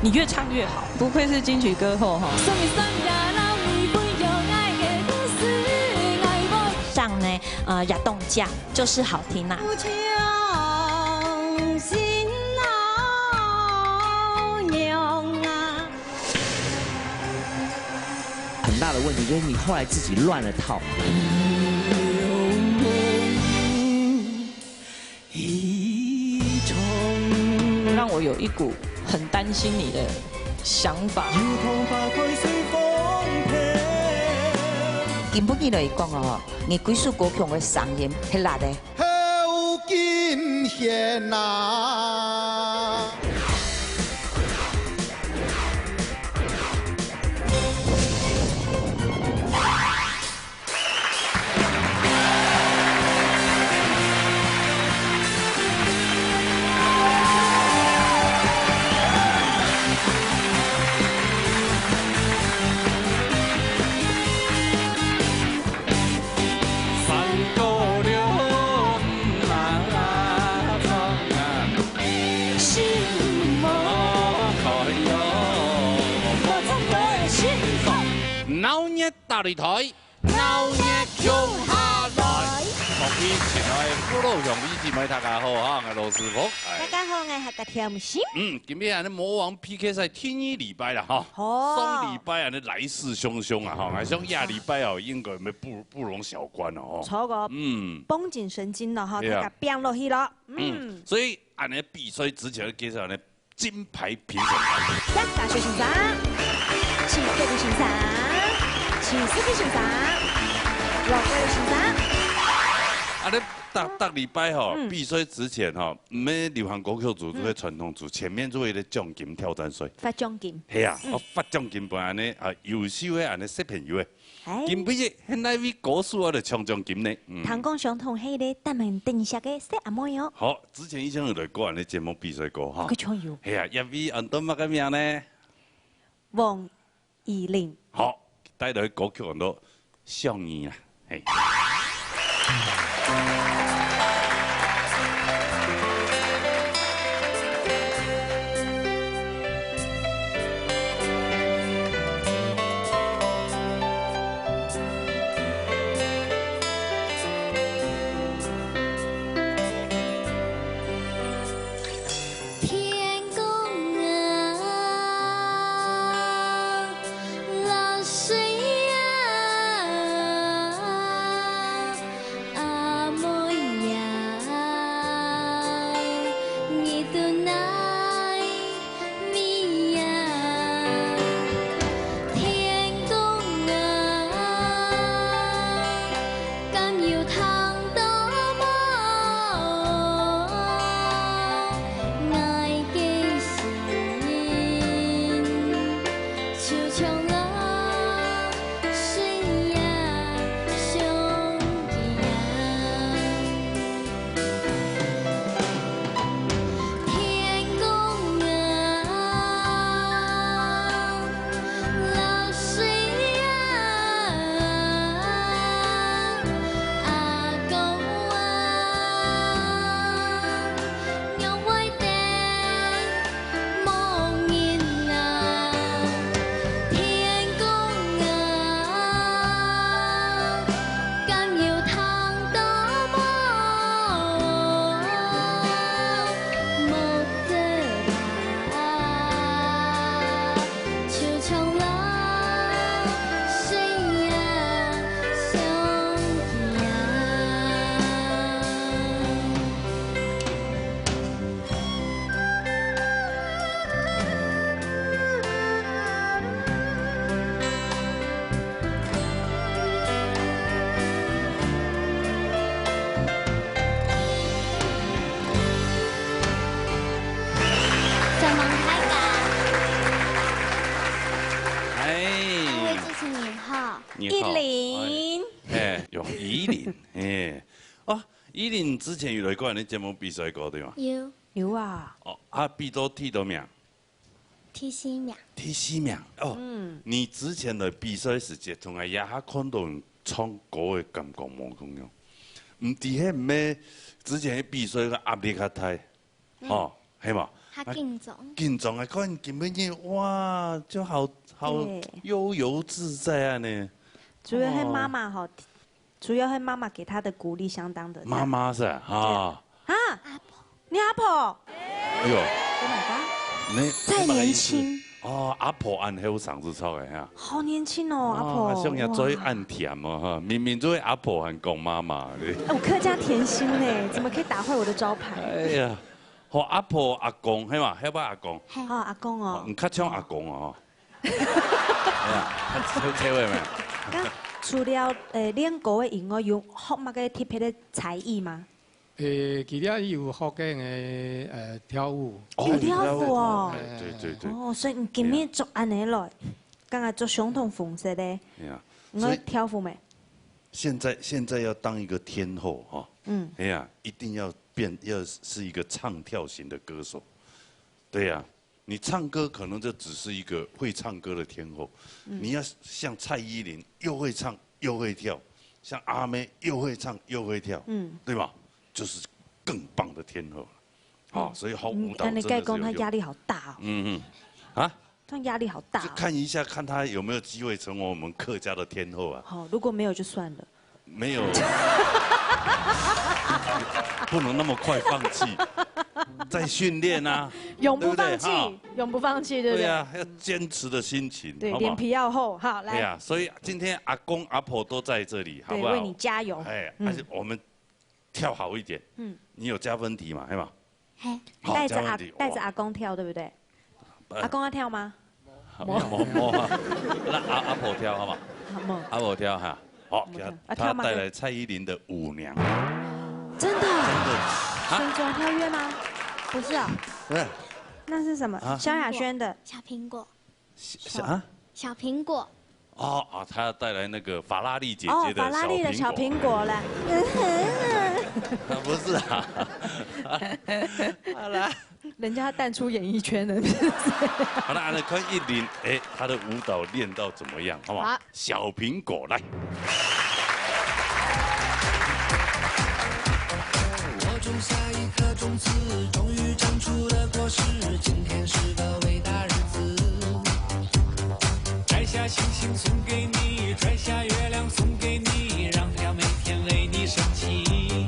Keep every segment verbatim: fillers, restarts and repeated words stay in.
你越唱越好，不愧是金曲歌后哈。上呢，呃，也动价，就是好听啊。很大的问题就是你后来自己乱了套。让我有一股很担心你的想法。今晡日來講哦，你幾首歌曲个聲音，係辣个。侯金贤啊！闹热大擂台，闹热共下来。各位亲爱的父老兄弟姊妹，大家好哈，我老师傅。哎大家好，我係个甜心。嗯，今日安尼魔王 P K赛第二礼拜啦哈。哦上礼拜安尼来势汹汹啊哈，我想下礼拜哦，应该也不不容小观了哦。错个，嗯，绷紧神经了哈，对啊大家拼落去了。嗯嗯，，所以安尼比赛之前要介绍呢，金牌评审团。呀，大学先生，请各位先生，请四位先生，六位先生。啊，你逐逐礼拜吼，嗯比赛之前吼，毋係流行歌曲组做个传统组，前面做一个奖金挑战赛。发奖金。系啊，我发奖金分安尼啊，优秀的安尼小朋友诶。哎，今晡日现在位歌手我就抢奖金呢。嗯听讲相同系列，专门等一下个小阿妹哦。好，之前以前有来过安尼节目比赛过哈。个唱友系啊，一位安到么个名呢？王依琳。好，带来歌曲安到《想你》啦，嘿。承蒙大家。哎，各位主持人好。你好。依琳，哎，用依琳，哎，哦，依琳之前有来过安尼节目比赛过对吗？有有啊，哦，啊，比到第多名？第四名。第四名哦。嗯，你之前的比赛时节，从来也还看到你唱歌的感觉无共样。毋知系毋系之前的比赛个压力较大，吼，系嘛？較緊張。緊張啊，看今晡日，哇，就好，好對。悠游自在啊呢。主要係媽媽吼，哦。主要係媽媽給她的鼓勵相當的大。媽媽是啊，啊。對啊。啊，你阿婆？哎呦，Oh my god，你，再年輕。你本來是，哦，阿婆恁後生就出來哈。好年輕哦，阿婆，哦，像人家最哇。恁甜哦哈，明明就係阿婆還講媽媽的。哎，我客家甜心呢，怎麼可以打壞我的招牌？哎呀，吼，阿婆阿公，係嘛？係吧，阿公？係。哦，阿公哦。哦，你較像阿公哦。哎呀，切，切位沒？那除了，呃，練歌的以外，有學麼个特別的才藝嗎？誒，其實有學个，呃，跳舞。哦，有跳舞哦。有跳舞，哎，對，對，對。哦，所以你今日著恁呢來，剛剛著相同紅色的，哎呀，你會跳舞沒？所以現在，現在要當一個天后哈，嗯。哎呀，一定要變，要是一個唱跳型的歌手。對呀，你唱歌可能就只是一個會唱歌的天后，嗯。你要像蔡依林，又會唱又會跳，像阿妹又會唱又會跳，嗯。對吧？就是更棒的天后了。哦，嗯。所以好，舞蹈真的是有用。你，你跟你講，她壓力好大哦。嗯，嗯。啊？她壓力好大哦。就看一下，看她有沒有機會成為我們客家的天后啊。好，如果沒有就算了。沒有。不能那麼快放棄，再訓練啊，永不放棄，對不對？哈。永不放棄，對不對？對啊，要堅持的心情，對，好不好？臉皮要厚。好，來。對啊，所以今天阿公阿婆都在這裡，好不好？對，為你加油。哎，嗯。而且我們跳好一點。嗯。你有加分題嘛？係嘛？嘿。好，帶著阿，加分題，哇。帶著阿公跳，對不對？呃。阿公要跳嗎？好，沒有，沒有啊。那阿，阿婆跳好嗎？好，沒有。阿婆跳哈。好，沒有跳。給她，啊，跳嗎？她帶來蔡依林的《舞娘》。真的？真的。啊？旋轉跳躍嗎？不是啊。不是。那是什麼？啊？蕭亞軒的。小蘋果。 小，小，啊？小蘋果。哦，啊，她要帶來那個法拉利姐姐的小蘋果。哦，法拉利的小蘋果了。啊，不是啊。好啦。人家淡出演藝圈了。好啦，來看依林，哎，她的舞蹈練到怎麼樣，好不好？好。 小蘋果，來。我種下一顆種子，終於長出了果實。今天是個偉大日子。摘下星星送給你，摘下月亮送給你，讓它每天為你升起。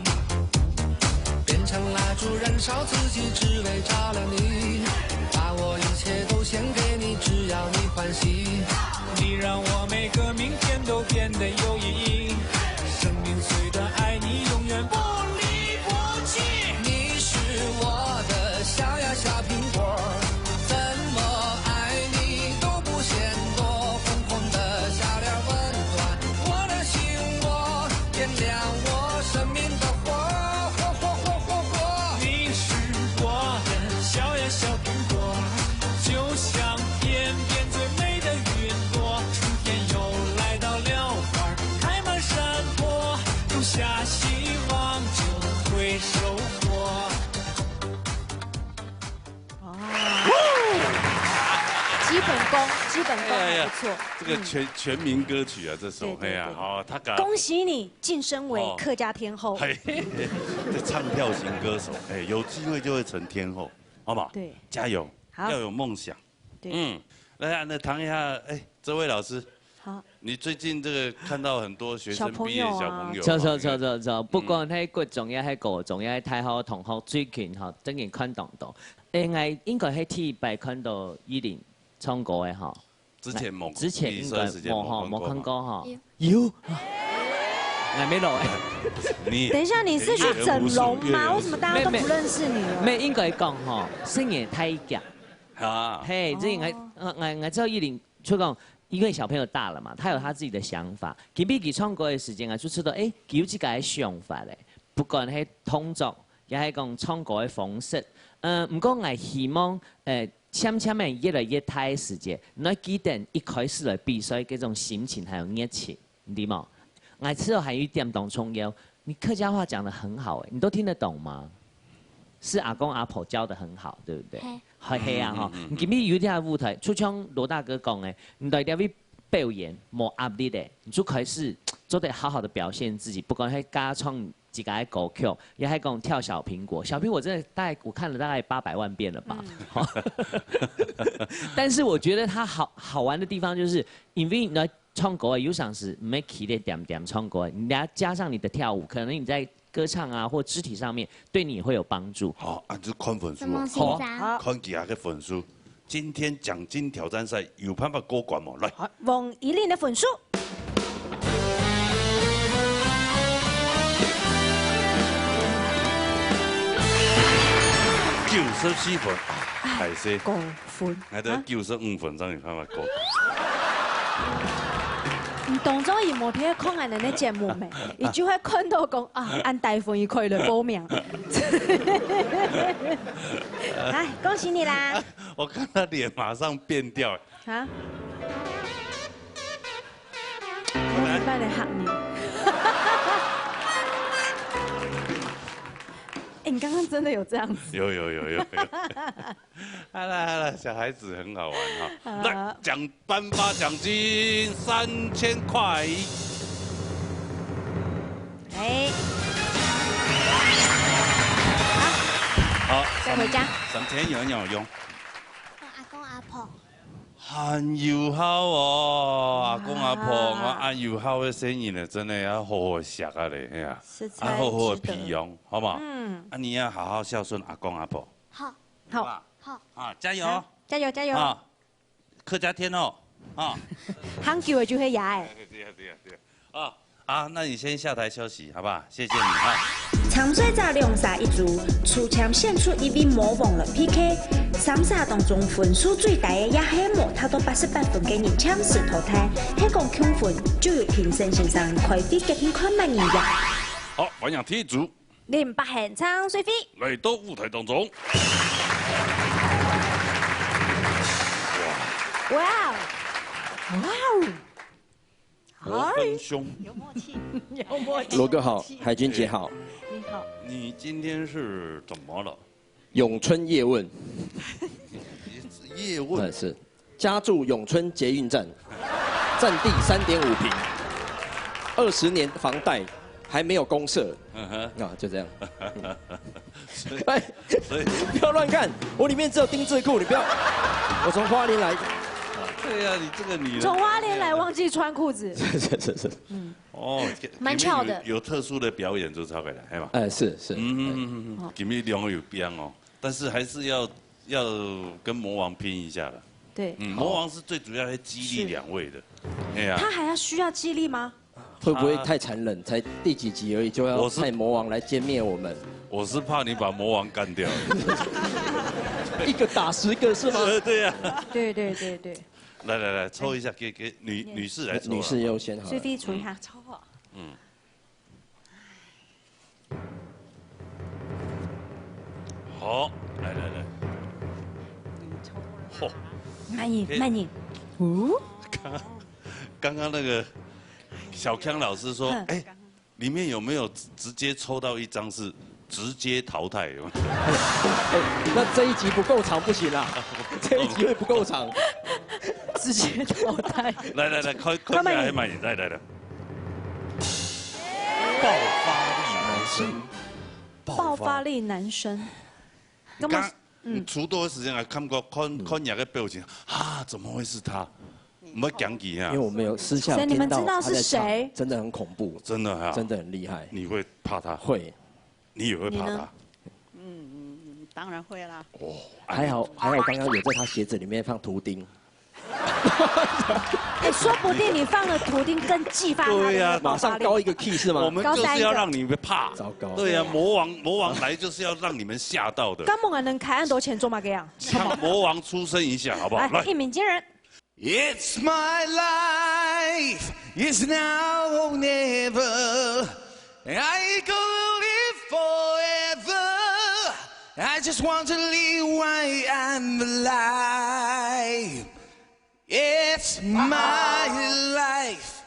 變成蠟燭燃燒自己，只為照亮你。把我一切都獻給你，只要你歡喜。 你讓我每個明天都變得有意義。生命雖短，愛你永遠不離不棄。你是我的小呀小蘋果，怎麼愛你都不嫌多。紅紅的笑臉溫暖我的心窩，點亮我生命的火，火，火，火，火，火。你是我的小呀小蘋果，就像天邊最美的雲朵。 春天又來到了花兒開滿山坡，種下希望就會收穫。哦。基本功，基本功還不錯。哎呀，這個全，嗯。全民歌曲啊，這首，對，對，嘿啊，對。好，她講恭喜你晉升為客家天后。哦。嘿，這唱跳型歌手，哎，有機會就會成天后，好不好？對。加油，好。要有夢想。 對。嗯，來啊，那談一下，哎，這位老師，好。你最近這個看到很多學生畢業的小朋友，小朋友啊。著，著，著，著，著，嗯。不管係國中也係高中也係大學同學，最近吼，真經看當多。哎，𠊎應該係第一擺看到依林唱歌个吼。之前無，之前應該無吼，一段時間無看過嘛。無看過吼。有。有。𠊎乜老欸。你等一下，你是去整容嗎？你一言無所。為什麼大家都不認識你了？沒，沒，沒，應該講吼，聲音太假。 啊。嘿，這應該，哦。呃，𠊎，𠊎知道依林，就講，因為小朋友大了嘛，他有他自己的想法。今晡日佢唱歌的時間啊，就知道，誒，佢有自家的想法咧。不管係動作，也係講唱歌的方式。呃，毋過𠊎希望，呃，漸漸的越來越大的時間，你愛記得一開始來比賽該種心情還有熱情。 你知無？𠊎知道還有一點當重要，你客家話講得很好欸，你都聽得懂嗎？是阿公阿婆教得很好，對不對？嘿。嘿，嘿啊，吼。嗯，嗯，嗯，嗯。你今晡日有一條舞台，就像羅大哥講的，你在這位表演，無壓力的，你就開始做得好好地表現自己，不管係歌唱几个歌曲，也还讲跳小苹果。小苹果真的大概我看了大概八百万遍了吧。但是我觉得它好好玩的地方就是，因为呢唱歌啊，有常时没起来点点唱歌，你要加上你的跳舞，可能你在歌唱啊或肢体上面，对你也会有帮助。好，啊，就看分数啊。什么欣赏？好，看其他个分数。今天奖金挑战赛有办法过关吗？来，好，王依琳的分数。九十四分，啊，还是，高分。还得九十五分，这样有办法过。你当中有没有看俺们的节目没？你就会看到讲啊，俺台风一块的报名。哎，恭喜你啦！我看他脸马上变掉，啊？我明白了哈你。哎，你刚刚真的有这样子？有有有有有。好了好了，小孩子很好玩哈。来，奖颁发奖金三千块。哎，好，再回家。三千有用用。阿公阿婆，很有效哦，阿公阿婆，啊我很有效的声音呢，真的要好好学啊嘞，哎呀，实在啊，好好的值得培养，好不好？嗯，啊，你要好好孝顺阿公阿婆，好，好吧？好，啊，加油好，啊，客家天后啊，很久的就会牙哎。对呀对呀对呀啊啊，那你先下台休息，好不好？谢谢你啊。參賽者兩儕一組，抽籤選出一位魔王來PK。三儕當中分數最低个，也係無達到八十八分个人暫時淘汰。係講共分，就由評審先生開飛給你看麼人贏。好，欢迎第一组林柏恒唱水飞。来到舞台当中。哇哦，哇哦，罗根兄，有默契，有默契。罗哥好，海军姐好。你好，你今天是怎么了？咏春叶问，叶问嗯，是家住咏春捷运站，占地三点五坪，二十年房贷还没有公社，嗯哼，啊，就这样。所以哎，所以不要乱看，我里面只有丁字裤，你不要。我从花莲来，对呀、你这个女人从花莲来忘记穿裤子，是是是是，哦，蛮巧的有有特殊的表演就差回来，是吧？哎，是是，嗯，今天两个有变哦，但是还是要要跟魔王拼一下了。对，嗯，魔王是最主要来激励两位的。哎呀，他还要需要激励吗？会不会太残忍？才第几集而已，就要我是派魔王来歼灭我们，我是怕你把魔王干掉。一个打十个是吗？呃，对呀、对对对对，来来来，抽一下给给女女士来抽啊。女士优先好了。水飞抽一下。好，来来来，嚯，慢一慢一，哦，刚刚那个小康老师说，哎、里面有没有直直接抽到一张是直接淘汰？有没有那这一集不够长不行啊，这一集会不够长。直接淘汰。来来来，快快点来买，来来来，爆发力男生，爆发力男生，那么刚你除多的时间还看过看看你个表情啊，怎么会是他？没讲几啊因为，我们有私下所以你们听到知道是他在唱谁真的很恐怖，真的哈，真的很厉害。你会怕他，会，你也会怕他你呢。哦，还好还好，刚刚有在他鞋子里面放图钉。哎，说不定你放了图钉更激发他的对呀那个爆发力。马上高一个 key 是吗？我们就是要让你们怕，糟糕对呀、魔王魔王来就是要让你们吓到的。干嘛能开很多钱做嘛这样？让魔王出声一下好不好？来，来，一鸣惊人。 It's my life, it's now or never. I could live forever. I just want to live while I'm alive. It's my life.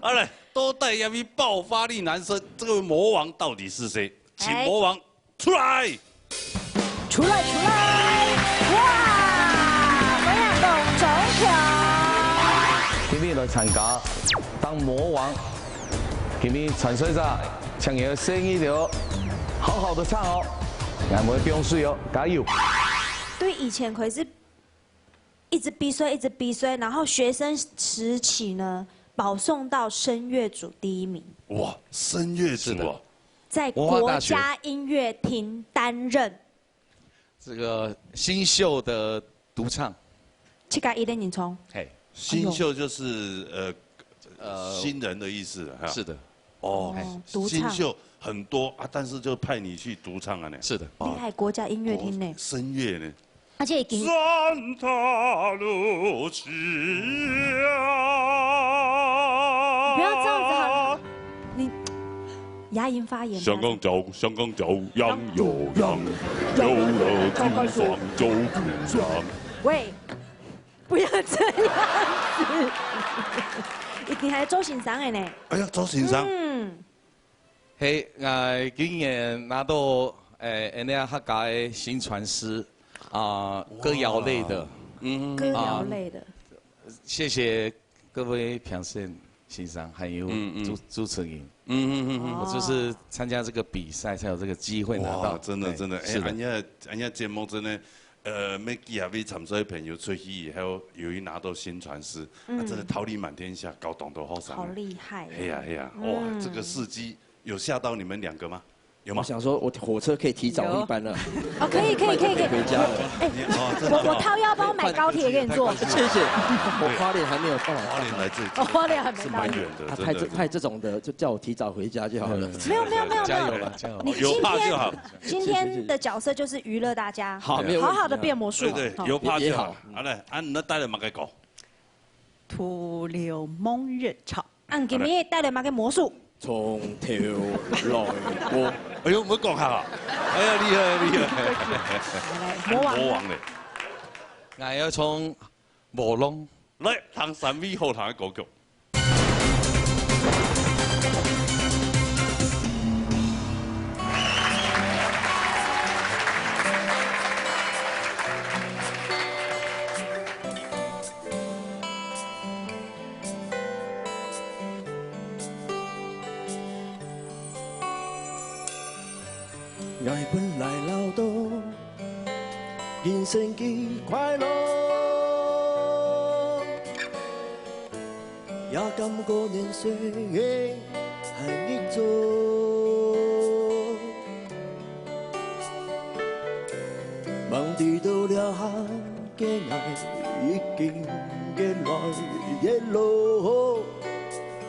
好了，都带一位爆发力男生，这个魔王到底是谁？请魔王出来。出来出来！哇，欢迎董中强。今日來參加當魔王，今日參賽者像你个声音哦，好好的唱哦，俺们会不用睡哦，加油！对，以前可是一直比赛，一直比赛，然后学生时期呢，保送到声乐组第一名，哇，声乐组啊，是的。在国家音乐厅担任。这个新秀的独唱。自家一个人唱。嘿。新秀就是，呃，呃，新人的意思了，哈。是的。哦，哦，独唱。新秀很多啊，但是就派你去独唱啊呢。是的。哦。厉害，国家音乐厅呢。哦，声乐呢。而且已经 Santa Lucia。不要这样子好了，你牙龈发炎。香港脚，香港脚，痒又痒，有了精神就紧张。喂，不要这样子。一定还是周先生的呢。哎呀，周先生。嗯。 嘿，呃，今年拿到，呃，人家客家的薪傳師，啊，歌謠类的。嗯。歌謠类的。啊，谢谢各位评审先生，还有主，嗯，嗯。主持人。嗯，嗯，嗯，嗯。我就是参加这个比赛，才有这个机会拿到。哇，真的，哎，真的，哎，是的。俺家，俺家节目真的，呃，每几下位参赛的朋友出去以后，由于拿到薪传师，啊，嗯。真的桃李满天下，搞懂得好上。好厉害哦。嘿呀，嘿呀，哇，嗯。这个事迹 有吓到你们两个吗？有吗？我想说，我火车可以提早一班了。有。哦，可以，可以，可以，可以。回家了。哎，你，哦，真的哦。我，我掏腰包买高铁给你坐。谢谢。我花莲还没有到。花莲来这里哦，花莲还没到。是蛮远的，啊，真的。派这，派这种的，就叫我提早回家就好了。没有，没有，没有，没有。加油吧，加油。你今天，有怕就好。今天的角色就是娱乐大家，好，没有问题。好好地变魔术。对，对，好。有怕就好。也，也好。好嘞，啊，你那带了么个狗？徒留某日常。 恁今日帶來麼个魔術？從頭來過。哎喲，毋好講客啊！哎呀，厲害，厲害！來，來，魔王。魔王咧。𠊎愛唱《無浪》。來，聽三位好聽个歌曲。 𠊎本來恅著人生个快樂，也感覺年歲个還日早。吂知道這下 个𠊎已經越來越老，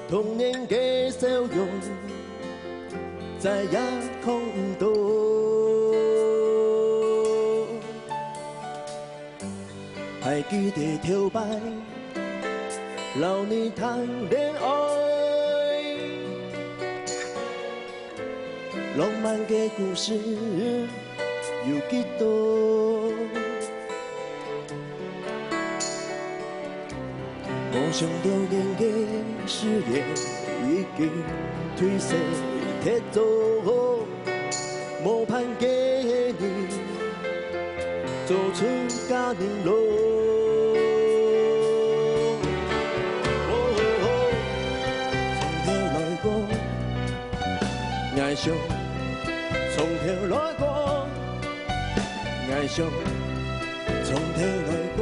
童年个笑容再也看毋到。還記得頭擺摎你談戀愛， 浪漫个故事有幾多？無想到𠊎个誓言已經褪色忒早，無伴个你 做出家庭咯。從頭來過，𠊎想，從頭來過，𠊎想，從頭來過。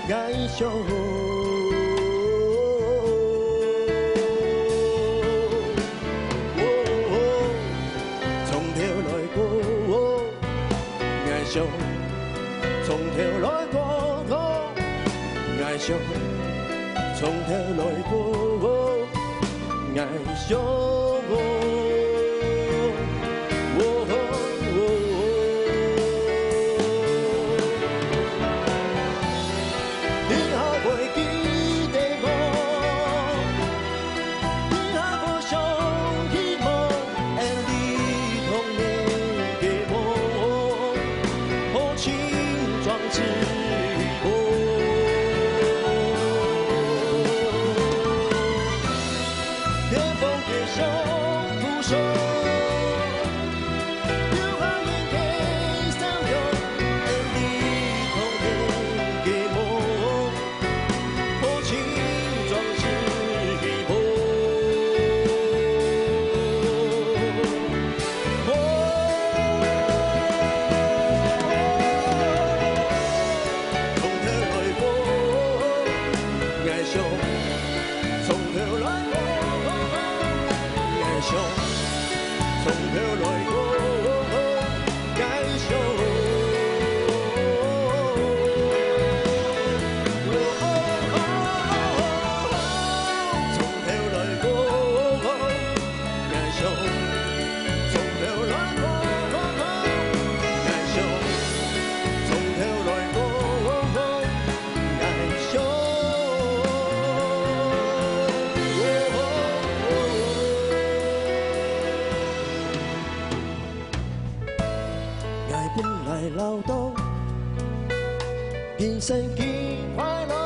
𠊎想，從頭來過，𠊎想，從頭來過，𠊎想，從頭來過。 𠊎想。你還會記得無？你還會想起無？𠊎俚童年个夢，好青春之夢。 天空个小路上，有愛人个笑容，𠊎俚童年个夢，好青春之夢。人生更快樂。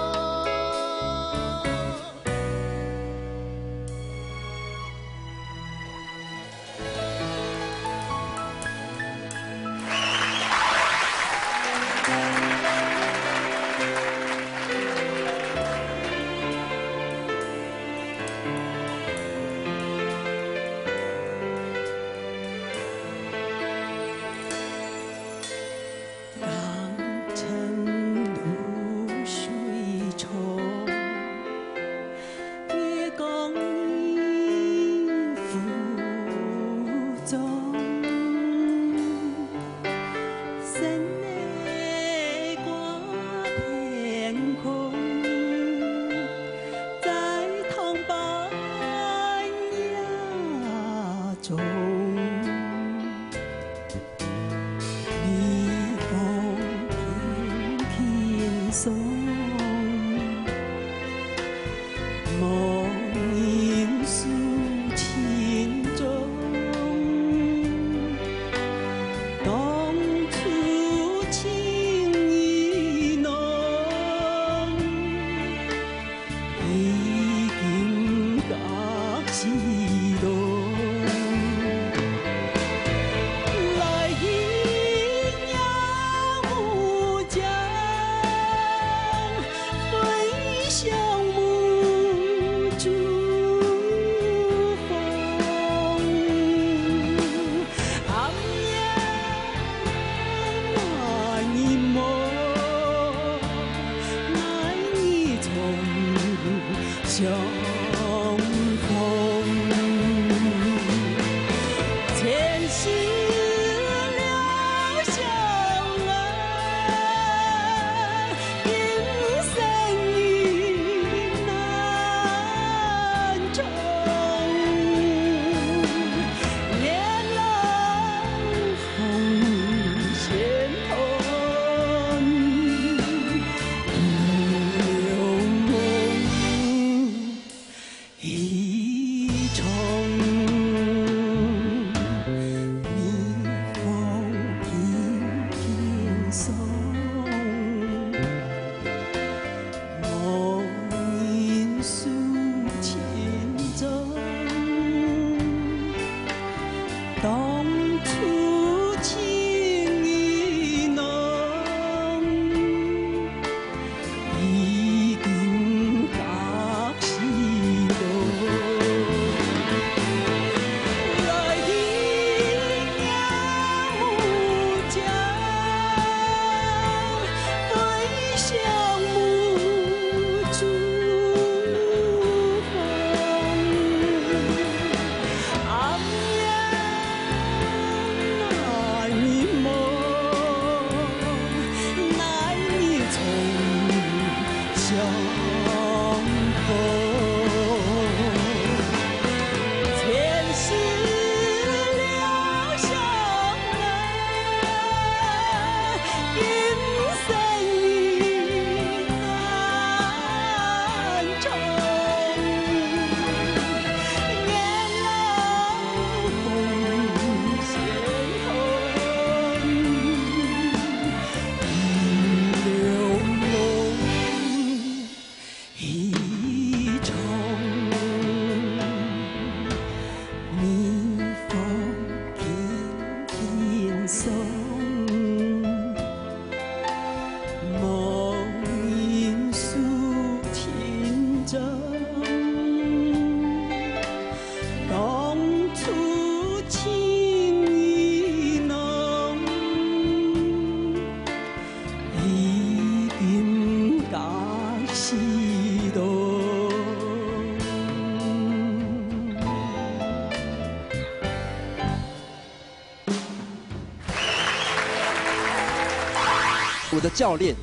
我的教练，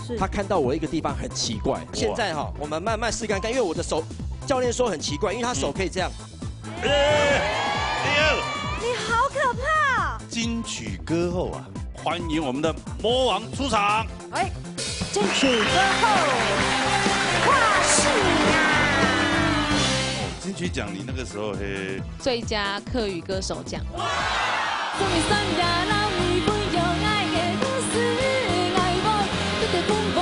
是。他看到我一个地方很奇怪。现在哈，我们慢慢试看看，因为我的手，教练说很奇怪，因为他手可以这样。哎，哎呦，你好可怕哦！金曲歌后啊，欢迎我们的魔王出场。哎，金曲歌后，哇，是呀。金曲奖，你那个时候嘿，最佳客语歌手奖。 送你三个人，你不用爱的故事，爱我，你的风波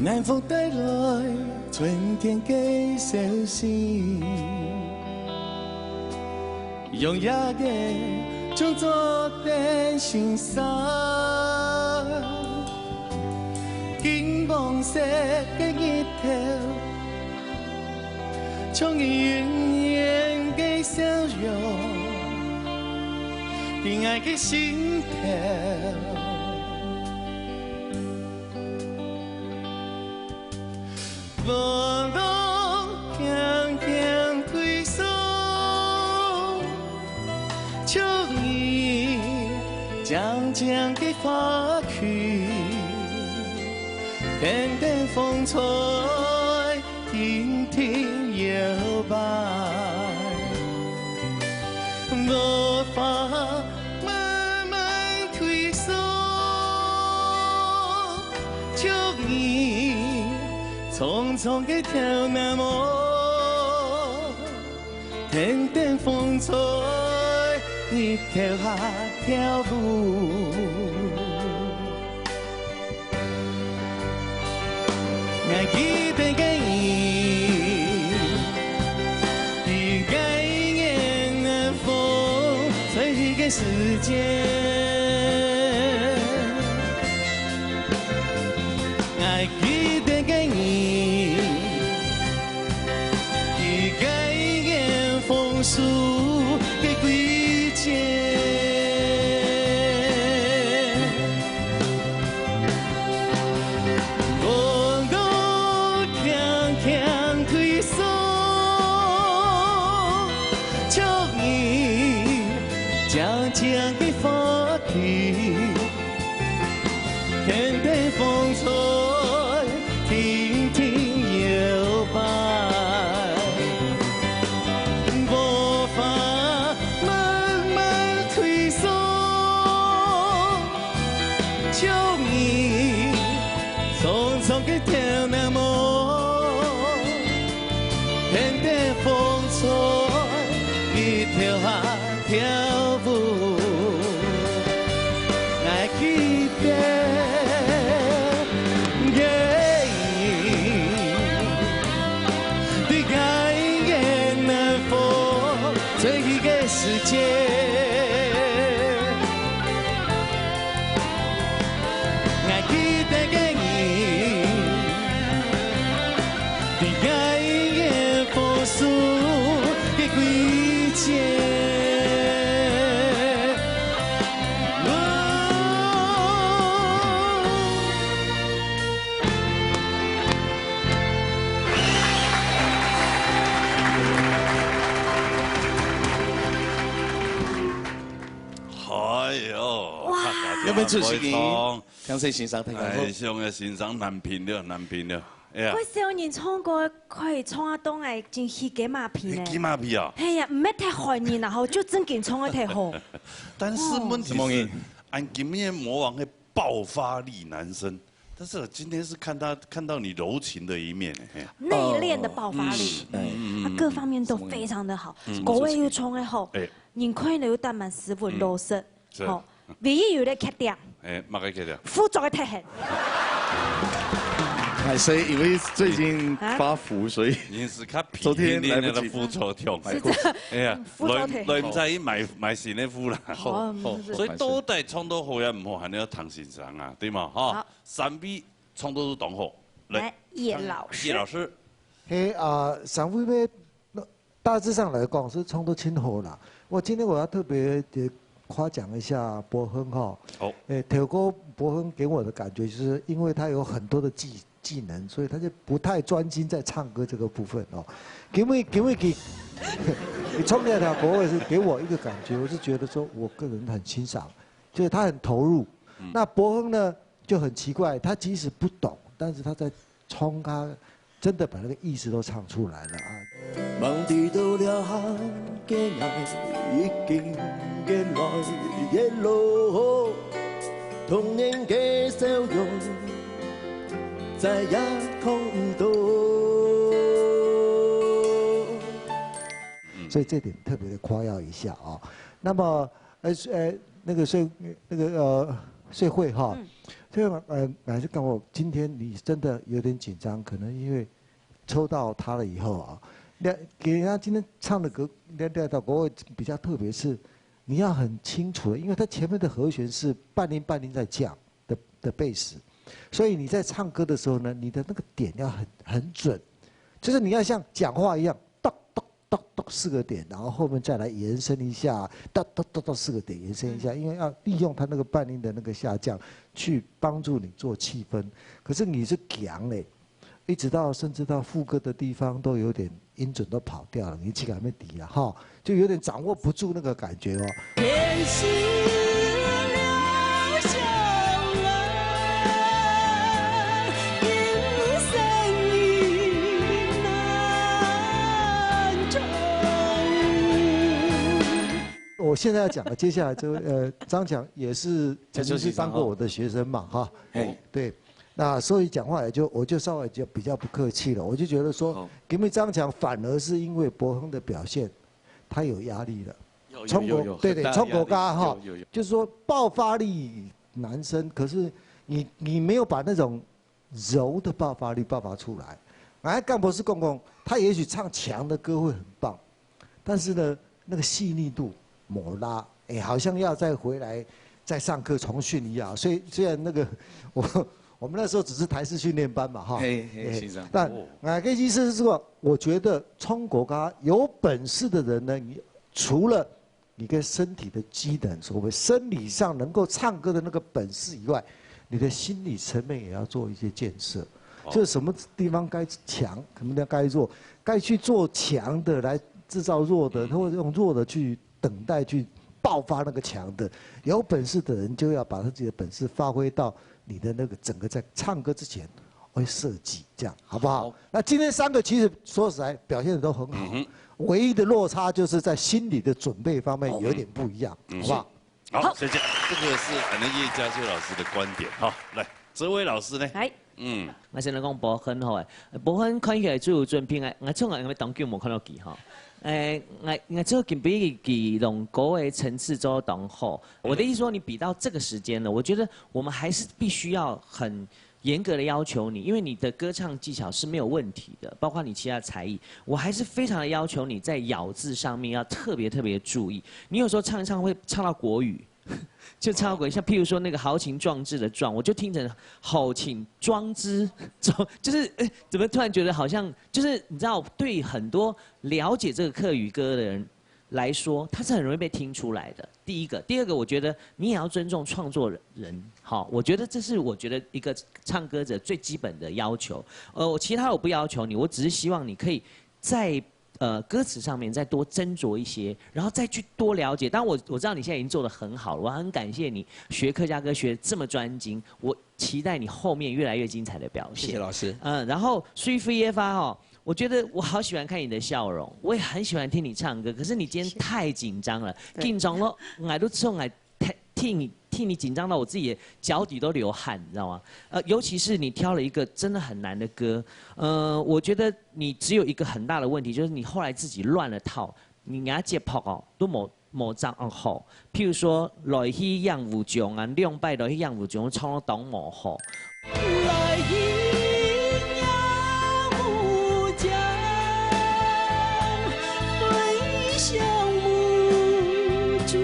南風帶來春天个消息，用夜个鐘作等欣賞，金黃色个日頭，像永遠个笑容，在𠊎个心頭。 風浪輕輕吹送，祝你靜靜个花開，聽聽風吹，輕輕搖擺。無花 慢慢退縮，祝你匆匆个跳那舞，聽聽風吹，日頭下跳舞。 𠊎記得个你，在該年風吹起个時節。𠊎記得个你，在該年豐收个季節。 風浪輕輕吹送，祝你靜靜个花開，聽聽風吹，輕輕搖擺。無花 慢慢退縮，祝你匆匆个跳那舞，聽聽風吹，日頭下跳舞。𠊎記得个你，在該年風 吹起个時節。𠊎記得个你，在該年豐收个季節。 哎喲，哇，客家調，有沒有出息？會唱。聽說先生聽過。哎，像个先生難評了，難評了。哎呀，該少年唱歌可以唱啊，當然真起雞嫲皮呢。雞嫲皮啊？係呀，毋係忒寒人，然後就正經唱得忒好。但是問題是，什麼意思？俺今年模仿个爆發力男生，但是我今天是看他，看到你柔情的一面，嘿。內斂的爆發力，嗯，嗯，嗯，嗯，他各方面都非常的好，嗯，嗯，口味又重得好，哎，人看了又當滿斯文，嗯，老實，是。好，唯一有个缺點，哎，麼个缺點？副作个忒狠。哎，所以因為最近發福，啊？所以你是較昨天來不及。皮那个副作跳。是的。哎呀，副作忒。來，來，毋在意買，買新的副啦。哦，哦，是，是。所以到底唱到好也毋好，還要聽先生啊，對嗎？哈。好。 三位唱到都當好。來，來，葉老師。葉老師。嘿，啊，三位咩，那大致上來講是唱到盡好啦。我今天我要特別地誇獎一下博亨哈。好。誒，頭哥博亨給我的感覺就是因為他有很多的技，技能，所以他就不太專心在唱歌這個部分哦。因為，因為給，你唱那條歌也是給我一個感覺，我是覺得說我個人很欣賞，就是他很投入。嗯。那博亨呢， 就很奇怪，他即使不懂，但是他在唱，他真的把那個意思都唱出來了啊。望得到了下个愛，已經越來越老，童年个笑容再也看毋到。嗯。所以這點特別的誇耀一下啊。那麼，呃，呃，那個，所以，那個，呃，所以会哈。嗯。所以呃，还是跟我今天你真的有点紧张，可能因为抽到他了以后啊，那给人家今天唱的歌，那那道国会比较特别是，你要很清楚的，因为它前面的和弦是半音半音在降的的 bass，所以你在唱歌的时候呢，你的那个点要很很准，就是你要像讲话一样，咚咚咚咚四个点，然后后面再来延伸一下，咚咚咚咚四个点延伸一下，因为要利用它那个半音的那个下降去帮助你做气氛。可是你是强嘞，一直到甚至到副歌的地方都有点音准都跑掉了，你气还没底了哈，就有点掌握不住那个感觉哦。天是渺小啊，人生已难从。我现在要讲的，接下来这位呃张强也是曾经是当过我的学生嘛哈，嘿，对，那所以讲话也就我就稍微就比较不客气了，我就觉得说，因为张强反而是因为柏亨的表现，他有压力了。有中国有有有，对对，很大的中国家哈压力，有有有，就是说爆发力男生，可是你你没有把那种柔的爆发力爆发出来。哎，干博士公公，他也许唱强的歌会很棒，但是呢，那个细腻度没拉，哎，好像要再回来再上课重训一样。所以虽然那个我我们那时候只是台式训练班嘛哈，嘿嘿，哎先生，但哦我的意思是说，我觉得中国家有本事的人呢，你除了你跟身体的机能，所谓生理上能够唱歌的那个本事以外，你的心理层面也要做一些建设，就是什么地方该强，什么地方该弱，该去做强的来制造弱的，或者用弱的去等待去爆发那个强的。有本事的人就要把他自己的本事发挥到你的那个整个在唱歌之前会设计，这样好不好？那今天三个其实说实在表现的都很好，唯一的落差就是在心理的准备方面有点不一样，好不好？好，谢谢。这个是俺的叶嘉修老师的观点哈。来，哲伟老师呢？来，嗯，我先来讲柏亨好诶，柏亨看起来最有准备，我我从来没当久没看到佢哈。诶，我我这个比佢两个的层次做当好。我的意思说，你比到这个时间了，我觉得我们还是必须要很严格的要求你，因为你的歌唱技巧是没有问题的，包括你其他才艺，我还是非常的要求你在咬字上面要特别特别注意。你有时候唱一唱会唱到国语，就唱到国语，像譬如说那个豪情壮志的壮，我就听成豪情装之，装就是哎，怎么突然觉得好像就是你知道，对很多了解这个客语歌的人来说，它是很容易被听出来的。第一个，第二个，我觉得你也要尊重创作人，好，我觉得这是我觉得一个唱歌者最基本的要求。呃，我其他我不要求你，我只是希望你可以在呃歌词上面再多斟酌一些，然后再去多了解。当然我我知道你现在已经做得很好了，我很感谢你学客家歌学得这么专精，我期待你后面越来越精彩的表现。谢谢老师。嗯，然后水飞一发哈，我觉得我好喜欢看你的笑容，我也很喜欢听你唱歌，可是你今天太紧张了，紧张了，我都从来替你替你紧张到我自己的脚底都流汗，你知道吗？呃，尤其是你挑了一个真的很难的歌，呃，我觉得你只有一个很大的问题，就是你后来自己乱了套，你给他解剖哦，都没没掌握好。譬如说，来去养武中啊，两百来去养武中，唱到当无好。来去呀，武将，飞向无处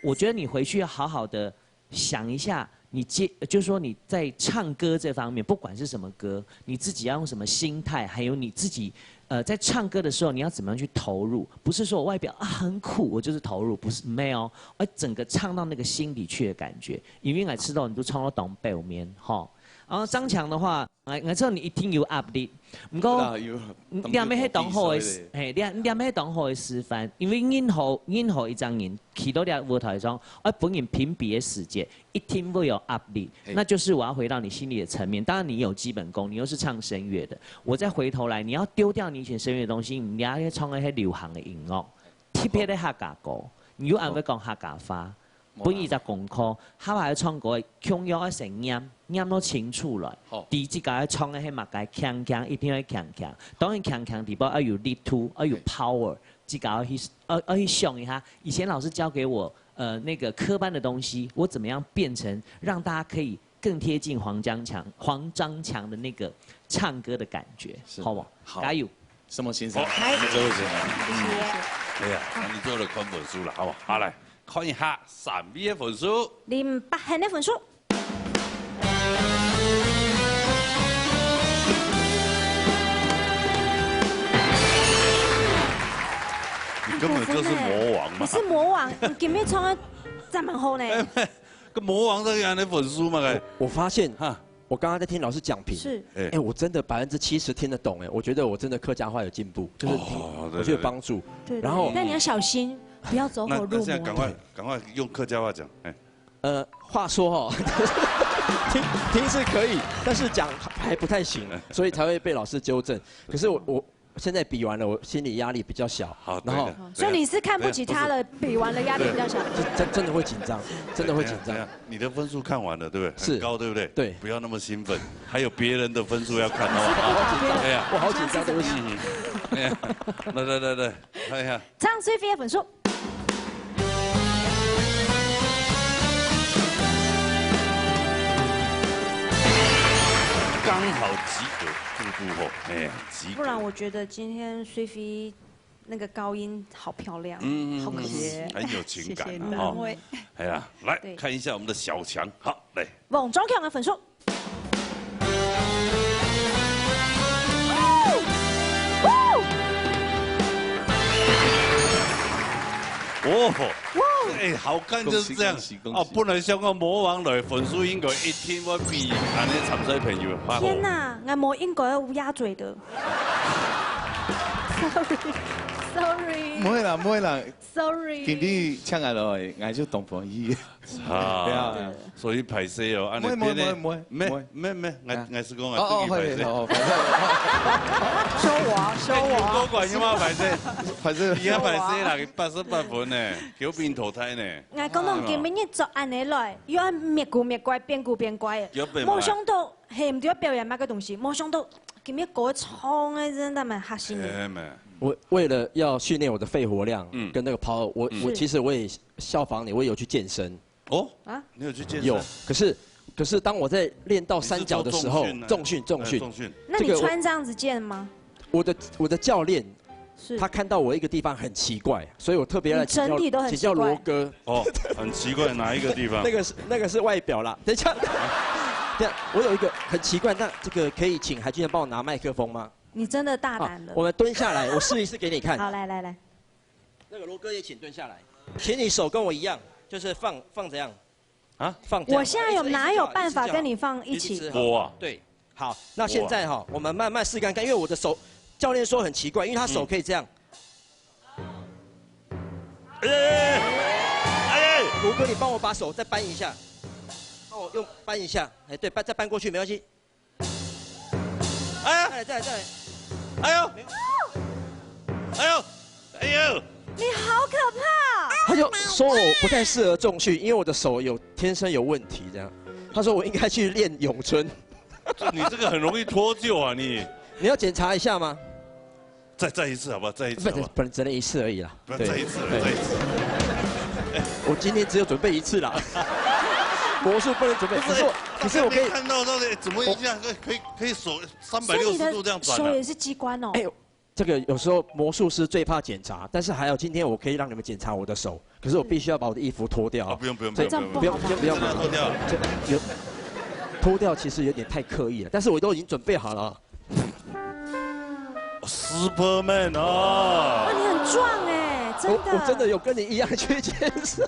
我觉得你回去要好好的想一下，你接，就是说你在唱歌这方面，不管是什么歌，你自己要用什么心态，还有你自己，呃，在唱歌的时候你要怎么样去投入？不是说我外表啊很酷，我就是投入，不是，没有，而整个唱到那个心里去的感觉。因为我知道你都唱到当表面哈。然后张强的话，我我知道你一定有压力，不过啦有你也没迄当好的示，嘿，你也你也没迄当好的示范，因为任何任何一张人企到了舞台上，而本人评比的时节，一定会有压力，那就是我要回到你心里的层面。当然你有基本功，你又是唱声乐的，我再回头来，你要丢掉你以前声乐的东西，你要去唱那些流行的音乐，特别的客家歌，你又安会讲客家话。本一隻功課，下擺愛唱歌，共樣愛先唸，唸到清楚來。好。知自家愛唱个係麼个，強強，一定愛強強。當然強強底背愛有力度，愛有 power，自家愛去，愛，愛去想一下。以前老師教給我，呃，那個科班的東西，我怎麼樣變成讓大家可以更貼近黃章強，黃章強的那個唱歌的感覺，是。好不好？好。加油！什麼先生？好，我們這位先生。謝謝。哎呀，那你做了看分數了，好不好？好，來，看一下三位的分數。林柏恆的分數。你根本就是魔王嘛。你是魔王，你今日唱得真蠻好呢。哎，个魔王都有恁樣分數嘛，哎。我，我發現，哈。我剛剛在聽老師講評，是。哎。哎，我真的百分之七十聽得懂，哎，我覺得我真的客家話有進步，就是聽，哦，對，我覺得有幫助。對，对，然後对，但你要小心，不要走火入魔。那，那現在趕快，趕快用客家話講，哎。呃，話說哦，聽，聽是可以，但是講還不太行，所以才會被老師糾正。可是我，我現在比完了，我心理壓力比較小。好，然後对的。好，所以你是看不起他了，对啊，不是。比完了压力比较小。对。真，真的会紧张，真的会紧张。对，对啊，对啊，你的分数看完了，对不对？是。很高，对不对？对。不要那么兴奋，还有别人的分数要看，好不好？我好紧张，对啊。我好紧张，对不起。嗯，对啊。来，来，来，来，看一下。张水飞的分数。 刚好及格，刚刚好，哎呀，及格。不然我觉得今天水飞那个高音好漂亮，嗯，嗯，好可爱。嗯，很有情感啊，谢谢你。哈。哎呀，来，对。看一下我们的小强，好，来。王中强的分数。 哦，哇！哎，好看就是这样。恭喜，恭喜，恭喜。哦，本来想讲魔王来，分数应该一定会比俺的参赛朋友还好。天哪，俺魔应该有鸭嘴的。Sorry，sorry。毋会啦，毋会啦。Sorry。今日请俺来，俺就当欢喜。 啊，对啊。所以歹势哦，恁樣毋會，毋會，變得，毋會，毋會，毋會。毋會，毋會，𠊎，啊。𠊎係講啊，哦，哦，對佢歹勢。好，好，好，好。收我啊，收我啊。哎，你有過關，有無歹勢？歹勢。你也歹勢啦，你八十八分呢，給我被你淘汰呢。哎，講到今日做恁樣來，又愛搣古搣怪，變古變怪的。有變嗎？無想到，嘿，毋知要表演麼个東西，無想到今日歌唱的真的蠻嚇死人。哎，沒。我為了要訓練我的肺活量，嗯。跟那個 power，我，嗯。我其實我也效仿你，我也有去健身。 哦，啊？你有去健身？有，可是，可是當我在練到三角的時候，你是做重訓啊？重訓，重训。哎，重训。那你穿这样子健吗？这个我，我的，我的教练，是。他看到我一个地方很奇怪，所以我特别来请教，你整体都很奇怪。请教罗哥。哦，很奇怪，哪一个地方？那个是，那个是外表啦。等一下，等一下，我有一个很奇怪，那这个可以请海军帮我拿麦克风吗？你真的大胆了。啊，我们蹲下来，我试一试给你看。好，来，来，来。 那个罗哥也请蹲下来，请你手跟我一样，就是放，放怎样？啊？放这样。我现在有，哪有办法跟你放一起？一直直好。我啊？对，好，那现在哈，我们慢慢试看看，因为我的手，教练说很奇怪，因为他手可以这样。哎，哎，哎，哎。罗哥，你帮我把手再扳一下，帮我用扳一下，哎，对，扳，再扳过去，没关系。 哎呀，再来，再来，再来。哎呦，哎呦，哎呦，你好可怕哦！他就说我不太适合重训，因为我的手有，天生有问题这样。他说我应该去练咏春。这，你这个很容易脱臼啊，你。你要检查一下吗？ 再，再一次好不好？再一次好不好？不，不能，只能一次而已啦。不，对，再一次了，对。再一次。我今天只有准备一次啦。魔术不能准备，不是，可是我，可是我可以，刚才没看到，到底怎么一下可以，可以，可以手三百六十度这样转啊？所以你的手也是机关哦。哎，这个有时候魔术师最怕检查，但是还好今天我可以让你们检查我的手，可是我必须要把我的衣服脱掉。啊，不用，不用，所以不用，不用，不用，不用，不用，不用，这样不好吧？不用，不用，脱掉。这有，脱掉其实有点太刻意了，但是我都已经准备好了。 Superman 哦。哇，你很壮哎，真的。我，我真的有跟你一样去健身。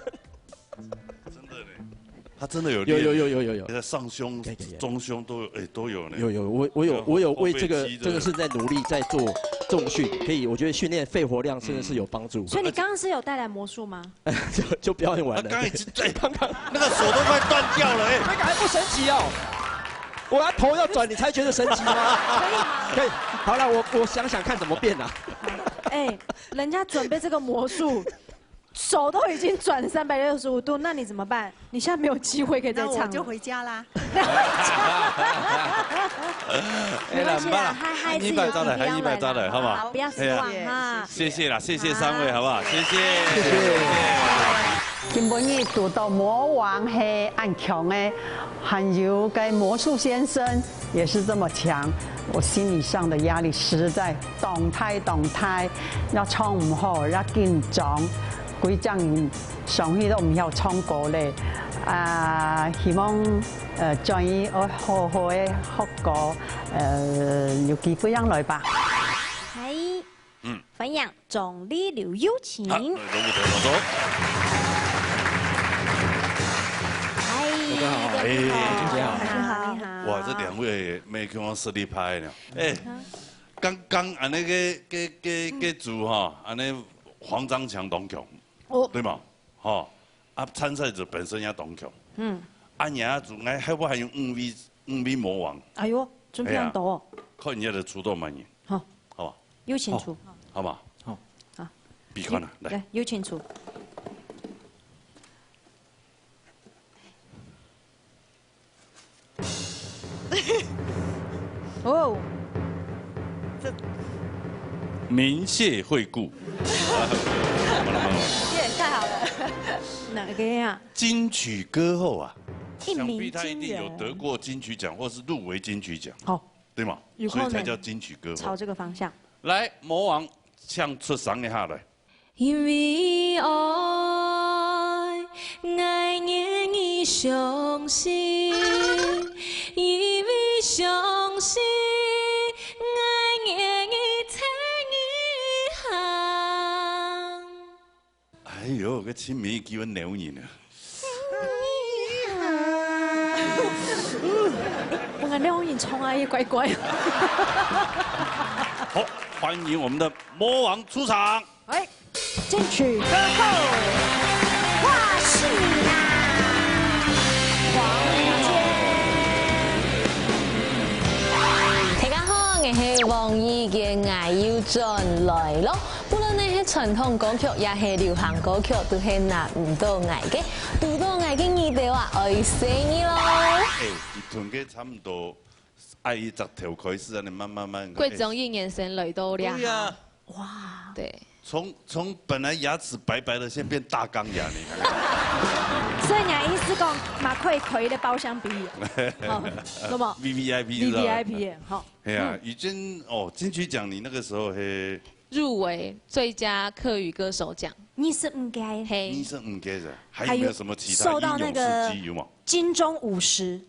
真的嘞，他真的有练。有，有，有，有，有，有。你的上胸、可以，可以。中胸都有，哎，都有呢。有，有，我，我有，有，我有为这个，后背肌的。真的是在努力在做重训，可以，我觉得训练肺活量真的是有帮助。所以你刚刚是有带来魔术吗？就，就表演完了。他刚刚已经，哎，刚刚那个手都快断掉了，哎。那个还不神奇哦？我要头要转，你才觉得神奇吗？可以吗？可以。好了，我，我想想看怎么变啊。哎，人家准备这个魔术，手都已经转三百六十五度，那你怎么办？你现在没有机会可以再唱了。那我就回家啦。哎，没关系啦，啦，嗨嗨自己你擺招來，不要你擺招來，了好不好？不要失望哈。謝謝啦，謝謝三位，好不好？謝謝。今晡日堵到魔王係恁強个，還有該魔術先生也是這麼強，我心理上的壓力實在當大當大，要唱毋好，要緊張，歸隻人上去都毋曉唱歌咧。啊，希望呃轉去愛好好个學歌，呃有機會正來吧。嗨，嗯，欢迎总理刘友琴。好，来，龙虎头，走。嗨，大家好你好，大家好你好，你好。哇，這兩位麦克風實力派呢。哎，剛剛啊，那個，個，個，個組哈，啊，那黃章強當強，哦，對嗎？哈，啊，參賽者本身也當強。嗯。啊，你啊，組，哎，還不還有五位，五位魔王，哎呦，準備很多哦。看人家的出動慢點，好，好吧？有请出。好吧？好。比看啊，來。来，有请出。哦，明谢惠顾。也太好了。哪个呀？金曲歌后啊，一鸣想必她一定有惊人。得过金曲奖，或是入围金曲奖，好，對嗎？有可能所以才叫金曲歌后。朝這個方向。來，魔王，請出聲一下來。因為愛，𠊎願意相信，因為相信，𠊎願意聽你行。哎呦，這清明一句會扭人啊！我感覺我已經衝啊，也怪怪。好，歡迎我們的魔王出場。哎，金曲歌后，我是你啦，黃雨萱。大家好，𠊎係黃雨萱，𠊎又轉來咯。不論你係傳統歌曲，也係流行歌曲，都係難毋倒𠊎个，堵到𠊎个耳朵啊，愛死你咯！哎，佢同个差不多，愛一隻頭開始，恁樣慢慢慢。國中一年生來到這下。對呀，哇，對。從從本來牙齒白白的，現在變大鋼牙，你看。所以你的意思講，嘛可以開一個包廂比，好，那麼 V V I P 是吧 V V I P 耶，好，哎呀，雨萱哦，金曲獎你那個時候嘿，入圍最佳客語歌手獎。二十五屆，嘿你，是五屆的，還有沒有什麼其他還有受到那個英勇事蹟有嗎？金鐘五十，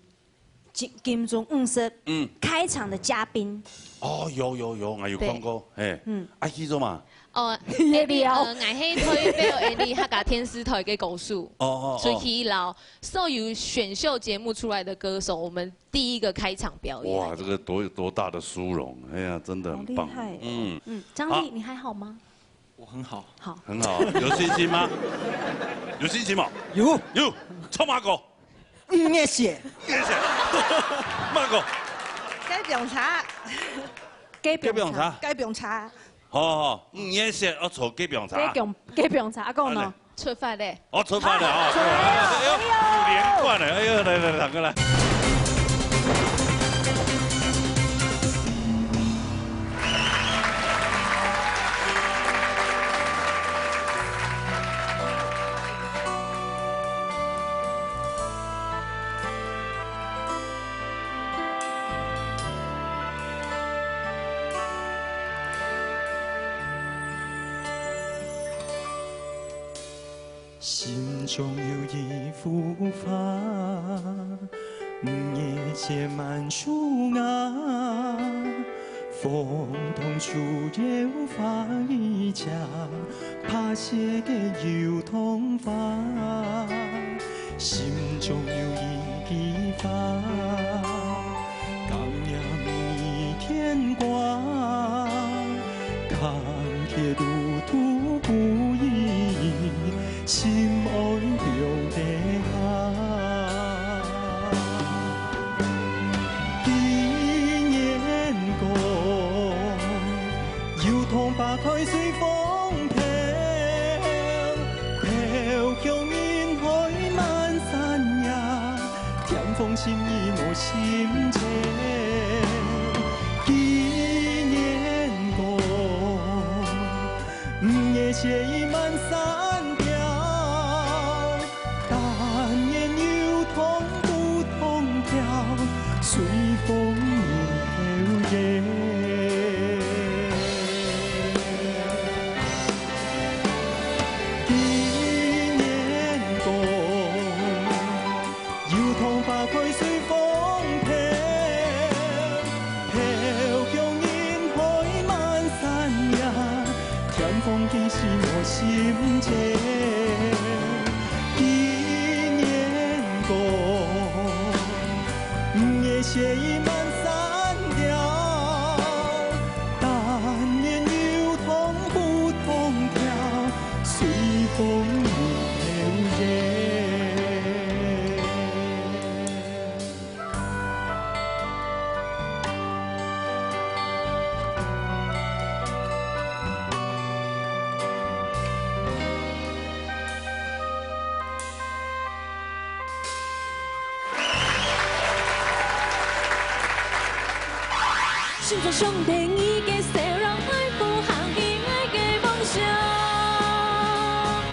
金金鐘五十，嗯，開場的嘉賓，哦，有有有，我有看過，嘿，嗯，啊，去做嘛？哦，也不要呃，𠊎係代表𠊎等客家電視台个歌手，哦哦哦，出去摎所有選秀節目出來的歌手，我們第一個開場表演。哇，這個多多大的殊榮，哎呀，真的很棒，好厲害哦嗯，嗯，張好力，你還好嗎？我很好。好，很好，有信心嗎？有信心嗎？有，有，唱麼个？嗯，謝謝。麼个？該不用查，該該不用查，該不用查。好好好，嗯，你也寫要抽該不用查，該不用該不用查，阿公呢？出發咧。哦，出發了啊，出發了哎呦，五連冠了，哎呦，來來來，兩個來。 心中有一幅畫，五月雪滿樹椏，風動樹葉花一家，怕雪个油桐花。心中有一句話， 甘願每天掛，看客路途不易，心安放得下。紀念歌，油桐花開隨風飄，雪已滿山腰，但願有通不通調，隨風流煙。紀念歌。 油桐花開隨風飄，飄香雲海滿山野，添芳寄詩我心間。紀念歌，五月雪已滿山腰，但願有通不通調， 隨風流煙。心中想著你个笑容，來不行去愛个夢想。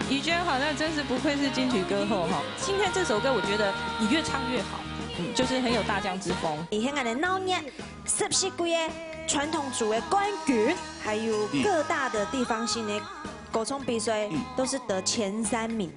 怡娟好像真是不愧是金曲歌后哈，今天這首歌我覺得你越唱越好，嗯，就是很有大將之風。以前俺的鬧熱，十四屆个傳統組的冠軍，還有各大的地方性的歌唱比賽，嗯，都是得前三名。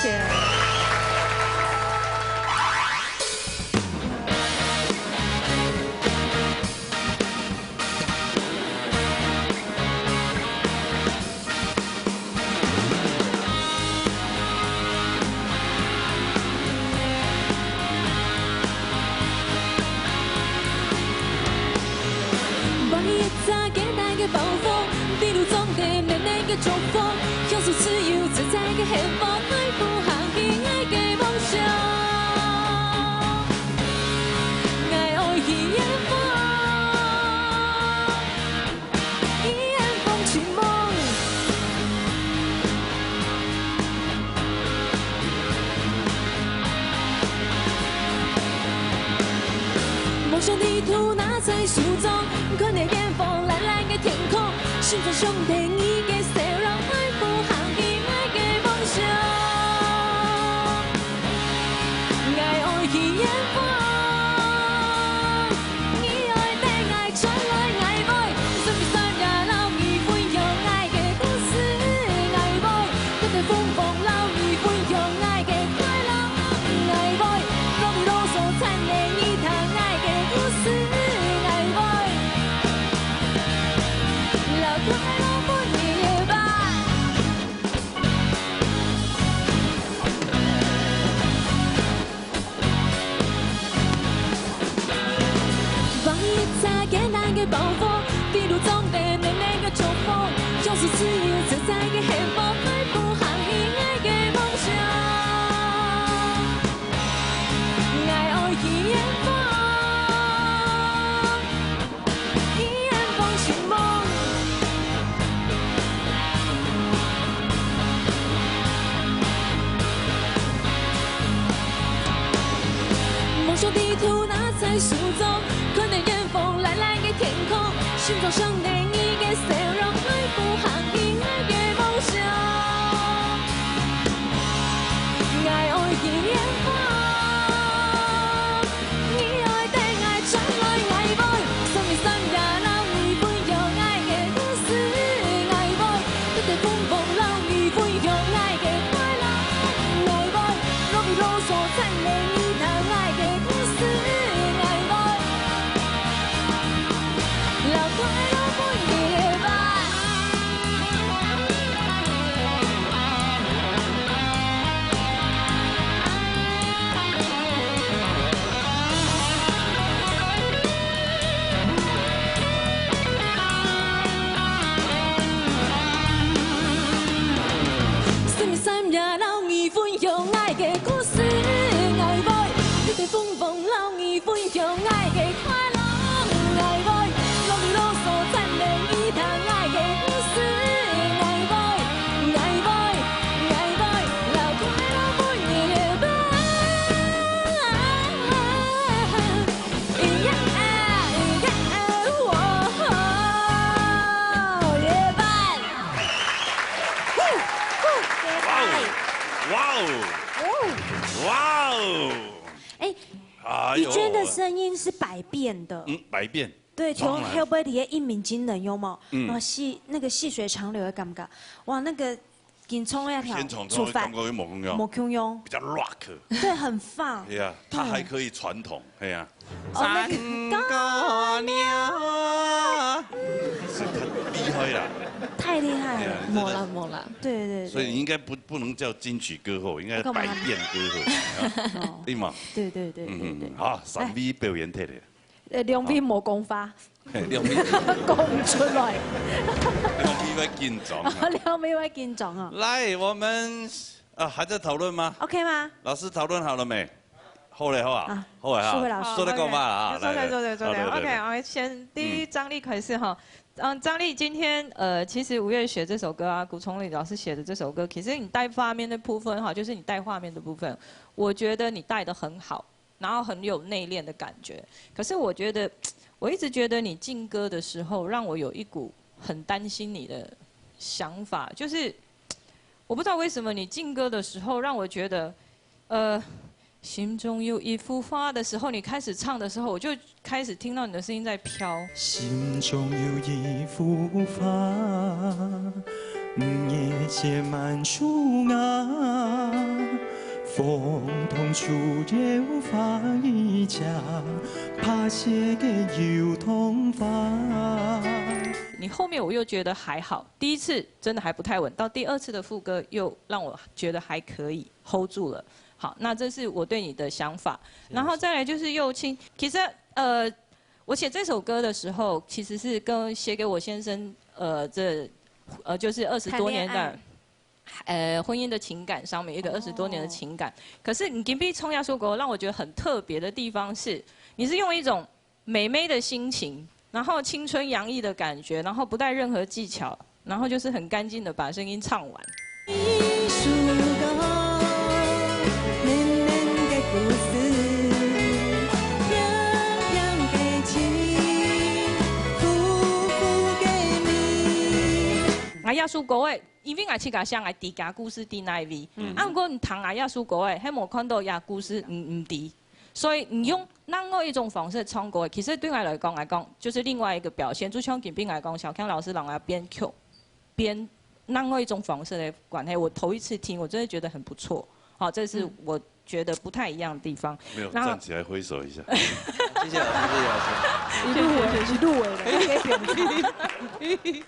謝謝。想地圖拿在手中，看著遠方藍藍个天空，心中想著你个笑容，愛飛向你愛个夢想。愛愛去遠方，你愛等愛轉來愛會，算不算也摎你分享愛个故事，愛會。 跟著風風摎你分享愛个快樂，愛會。囉哩囉嗦讚美你聽愛个故事，愛會。摎快樂分你吧。 放一下艱難个包袱，一路總得美美个祝福，享受自由自在个幸福，愛飛向你愛个夢想。愛愛去遠方，遠方尋夢。 夢想地圖拿在手中，看著遠方藍藍个天空，心中想著你个笑容，愛飛向你愛个夢想。愛愛去遠方，你愛等愛轉來愛會，算一算也摎你分享愛个故事，愛會。 跟著風風摎你分享愛个快樂，愛會。囉哩囉嗦讚美你聽愛个故事，愛會。摎快樂分你吧。 三日三夜摎你分享愛个故事，愛會。一直風風摎你分享愛个快樂，愛會。囉哩囉嗦讚美你聽愛个故事，愛會，愛會，愛會，摎快樂分你吧。 哇哦，哇哦，哇哦！哎，哎呦，怡娟的声音是百变的。嗯，百变。对，从后背底下一鸣惊人，有没有？嗯。啊，细，那个细水长流的感觉，哇，那个 紧冲个调，先冲冲个感觉又无共样，无共样。比较 rock。对，很放。对啊，它还可以传统，哎呀。哦，那个是很厉害啦。太厉害了。哎呀，没啦，没啦。对对对。所以你应该不，不能叫金曲歌后，应该是百变歌后，哦。对吗？对对对对对。嗯，好，三位表演退了。 呃，两位无讲话。嘿，两位。讲出来。两位会紧张啊。两位会紧张啊。来，我们，啊，还在讨论吗？OK吗？老师讨论好了没？好嘞，好啊，啊，好嘞，哈。淑慧老师。做得讲话啊，来，来。做得，做得，做得。好，对，对，OK，对。我们先第一张力开始哈。嗯。嗯，张力今天，呃，其实五月雪这首歌啊，古崇礼老师写的这首歌，其实你带画面的部分哈，就是你带画面的部分，我觉得你带得很好。 然后很有内敛的感觉。可是我觉得，我一直觉得你进歌的时候，让我有一股很担心你的想法，就是我不知道为什么你进歌的时候，让我觉得，呃，心中有一幅画的时候，你开始唱的时候，我就开始听到你的声音在飘。心中有一幅画，你写满树啊，风动树叶花一家，怕写个油桐花。你后面我又觉得还好，第一次真的还不太稳，到第二次的副歌又让我觉得还可以 hold 住了。好，那这是我对你的想法。然后再来就是右青，其实，呃，我写这首歌的时候，其实是跟写给我先生，呃，这，呃，就是二十多年的，谈恋爱。呃，婚姻的情感上面，一个二十多年的情感。哦。可是你今天冲下说给我，让我觉得很特别的地方是，你是用一种 妹妹的心情，然后青春洋溢的感觉，然后不带任何技巧，然后就是很干净的把声音唱完。一首歌，绵绵的故事，飘飘的這首歌个，因為𠊎自家寫𠊎自家故事在哪位，啊，毋過你聽𠊎這首歌个，係無看到這故事，毋，毋知。所以你用另外一種方式唱歌，其實對𠊎來講，來講就是另外一個表現。就像今晡日來講，小康老師讓𠊎編曲，編另外一種方式的關係，我頭一次聽，我真的覺得很不錯。好，這是我覺得不太一樣的地方。沒有，然後站起來揮手一下。謝謝老師，謝謝老師。一入圍，一入圍了，應該不用唱。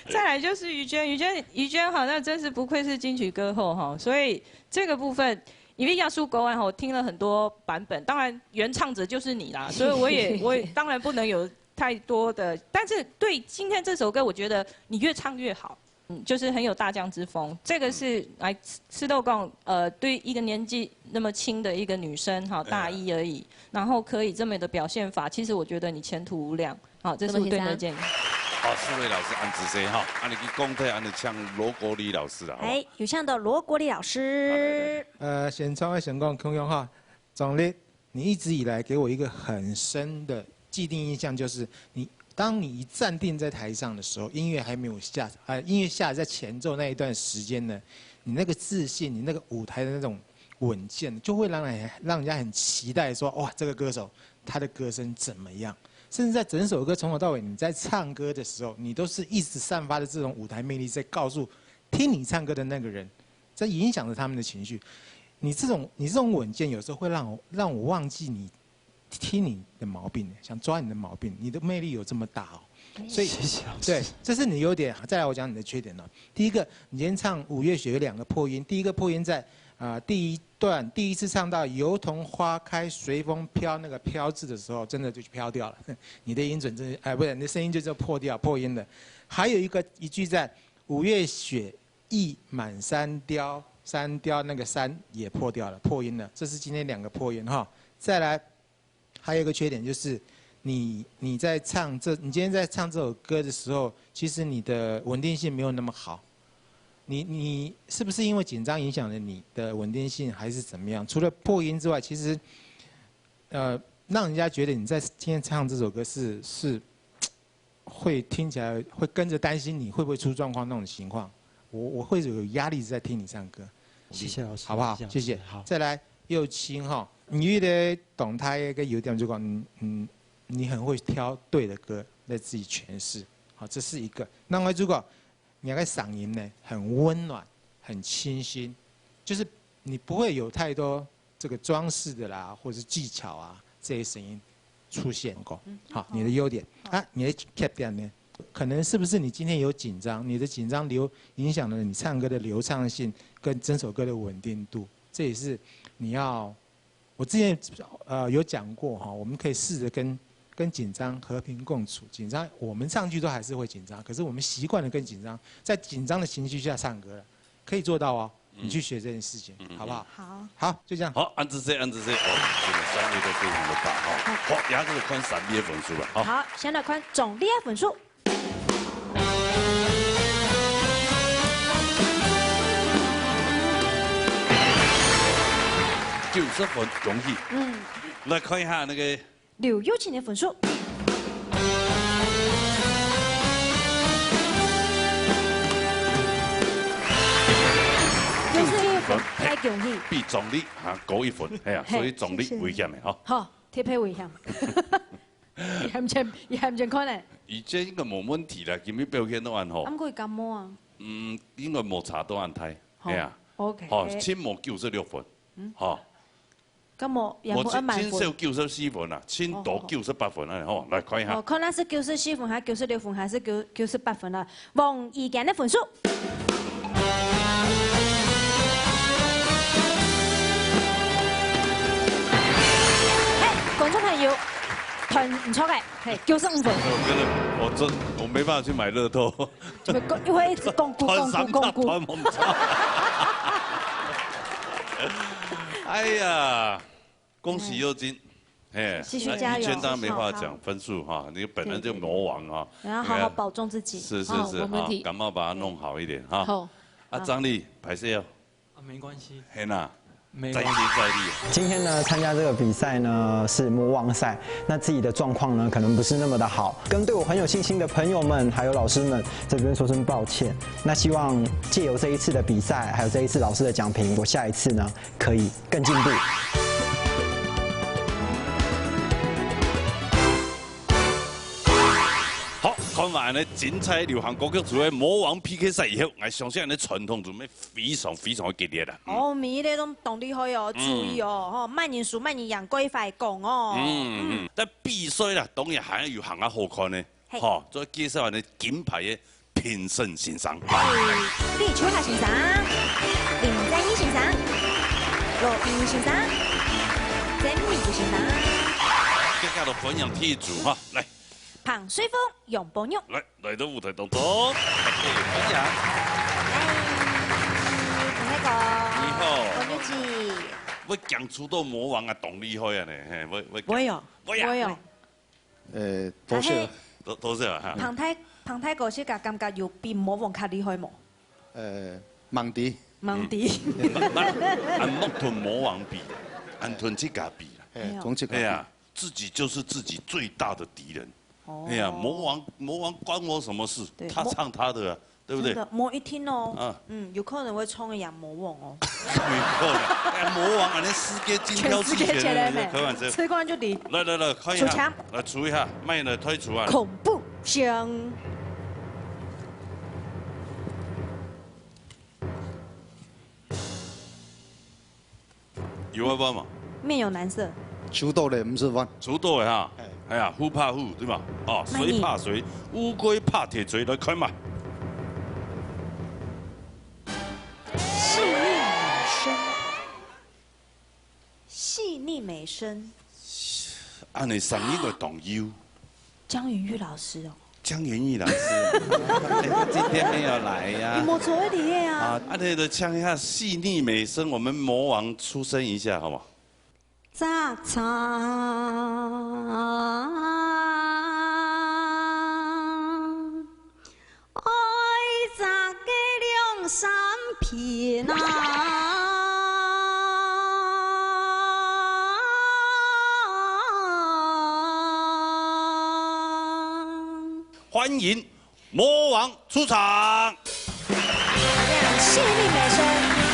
再來就是於娟，於娟，於娟好，那真是不愧是金曲歌后哈。所以這個部分，因為這首歌啊，我聽了很多版本，當然原唱者就是你啦，所以我也我也當然不能有太多的，但是對今天這首歌，我覺得你越唱越好。嗯，就是很有大將之風。這個是來，試著講，呃，對一個年紀那麼輕的一個女生哈，大一而已，然後可以這麼的表現法，其實我覺得你前途無量。好，這是我對你的建議。好，四位老師恁仔細哈，恁樣去講，恁樣請羅國立老師啊。好不好？哎，有請到羅國立老師。呃，先唱个先講共樣哈，張力，你一直以來給我一個很深的既定印象，就是你當你一站定在台上的時候，音樂還沒有下，呃，音樂下在前奏那一段時間呢，你那個自信，你那個舞台的那種穩健，就會讓人讓人家很期待說，哇，這個歌手他的歌聲怎麼樣？甚至在整首歌從頭到尾你在唱歌的時候，你都是一直散發着這種舞台魅力，在告訴聽你唱歌的那個人，在影響着他們的情緒。你這種你這種穩健，有時候會讓我讓我忘記你聽你的毛病，想抓你的毛病，你的魅力有這麼大哦。所以，謝謝老師。對，這是你的優點。再來，我講你的缺點了。第一個，你今天唱《五月雪》有兩個破音，第一個破音在啊、第一段第一次唱到"油桐花開隨風飄"那個"飄"字的時候，真的就飄掉了。你的音準真的，哎，不是，你的聲音就就破掉，破音了。還有一個一句在"五月雪亦满山雕"，山雕那個山也破掉了，破音了。这是今天两个破音哈。再来，还有一个缺点就是你你在唱这，你今天在唱这首歌的时候，其实你的稳定性没有那么好。你你是不是因为紧张影响了你的稳定性，还是怎么样？除了破音之外，其实呃，让人家觉得你在今天唱这首歌是是会听起来会跟着担心你会不会出状况那种情况。我我会有压力在听你唱歌，謝謝老師。好不好？謝謝老師。谢谢。好。再来，又青哈，你的动态一个优点就讲，嗯嗯，你很会挑对的歌来自己诠释。好，这是一个。那我如果你那个嗓音呢，很温暖，很清新，就是你不会有太多这个装饰的啦，或者是技巧啊这些声音出现过。好，你的优点啊，你的缺点呢？可能是不是你今天有紧张？你的紧张流影响了你唱歌的流畅性跟整首歌的稳定度，这也是你要。我之前呃有讲过哈，我们可以试着跟跟紧张和平共处。紧张，我们唱剧都还是会紧张，可是我们习惯了跟紧张，在紧张的情绪下唱歌了，可以做到哦。你去学这件事情，好不好？好。好，就这样。好，恁仔細，恁仔細，哦，這个三位都非常的棒哈。好，也這个看三位的分數了哈。好，先來看張力个分數。九十分，恭喜。嗯，來看一下那個劉又青个分數。九十六分，太恭喜。比張力啊高一分，哎呀，嘿所以張力危險的哈。好，特別危險。伊還真，伊還真看呢。以前應該無問題啦，今日表現都還好啊，。毋過伊感冒啊。嗯，應該無差到恁大，好哎呀，，OK。好，親無九十六分，好，感冒，然後我啊滿分。親小九十四分啊，親大九十八分啊，好，來看一下哦，。看那是九十四分，還九十六分，還是九九十八分啊？王怡娟个分數。嘿，觀眾朋友，團毋錯个，嘿，九十五分。我跟你，我真，我沒辦法去買樂透。就會講，因為一直講古講古講古。團紅茶。哎呀，恭喜又青，嘿，繼續加油。那怡娟當然沒話講，分數哈，你本來就魔王啊。然後好好保重自己。是是是，好，沒問題。啊，感冒把它弄好一點哈。好，啊，張力，拍攝哦，啊，沒關係。嘿呐，再接再厉。今天呢，参加这个比赛呢是魔王赛，那自己的状况呢可能不是那么的好，跟对我很有信心的朋友们还有老师们这边说声抱歉。那希望借由这一次的比赛，还有这一次老师的讲评，我下一次呢可以更进步。好，看完呢精彩流行歌曲组个魔王P K赛以后，𠊎相信呢传统组乜非常非常个激烈啦。哦，每一个都當厲害哦，注意哦，吼，慢人輸慢人贏，乖乖講哦。嗯嗯，但比賽啦，當然還有行較好看呢，嘿，吼，做介紹呢金牌个评审先生。李秋霞先生、林正义先生、罗平先生、曾明先生。大家都欢迎第一组哈，来。 彭水峰、杨宝玉。来，来到舞台当中，大家欢迎。嗨，大家好。你好。我们是。我讲出到魔王啊，当厉害啊呢，嘿，我我。我有，我有。我有。呃，多谢。多多谢啊哈。彭太彭太哥，自家感觉有比魔王较厉害无？呃，蛮低。蛮低。俺莫同魔王比，俺同自家比啦。哎，同自家比。哎呀。 自己就是自己最大的敌人。哦。哎呀，魔王，魔王关我什么事？对，他唱他的啊，对不对？真的，魔一听哦，啊。嗯，有可能会冲个养魔王哦。有可能，哎，魔王啊，连世界精挑细选的，全世界全来美，开玩笑。吃光就敌。来来来，看一下，出墙。来除一下，慢点来退出啊。恐怖箱。 有啊，帮忙。面有难色。收到了，毋使烦。收到了哈。哎。哎呀，虎怕虎，对吧？哦，谁怕谁？乌龟怕铁锤，来开麦。细腻美声。细腻美声。按你声音个动摇。 江云玉老师哦。江云玉老师啊，哎，今天没有来呀。你没错的耶啊。啊，啊，那个唱一下细腻美声，我们魔王出声一下，好不好？早餐，爱着个两三片啊。 欢迎魔王出场。谢谢你美声，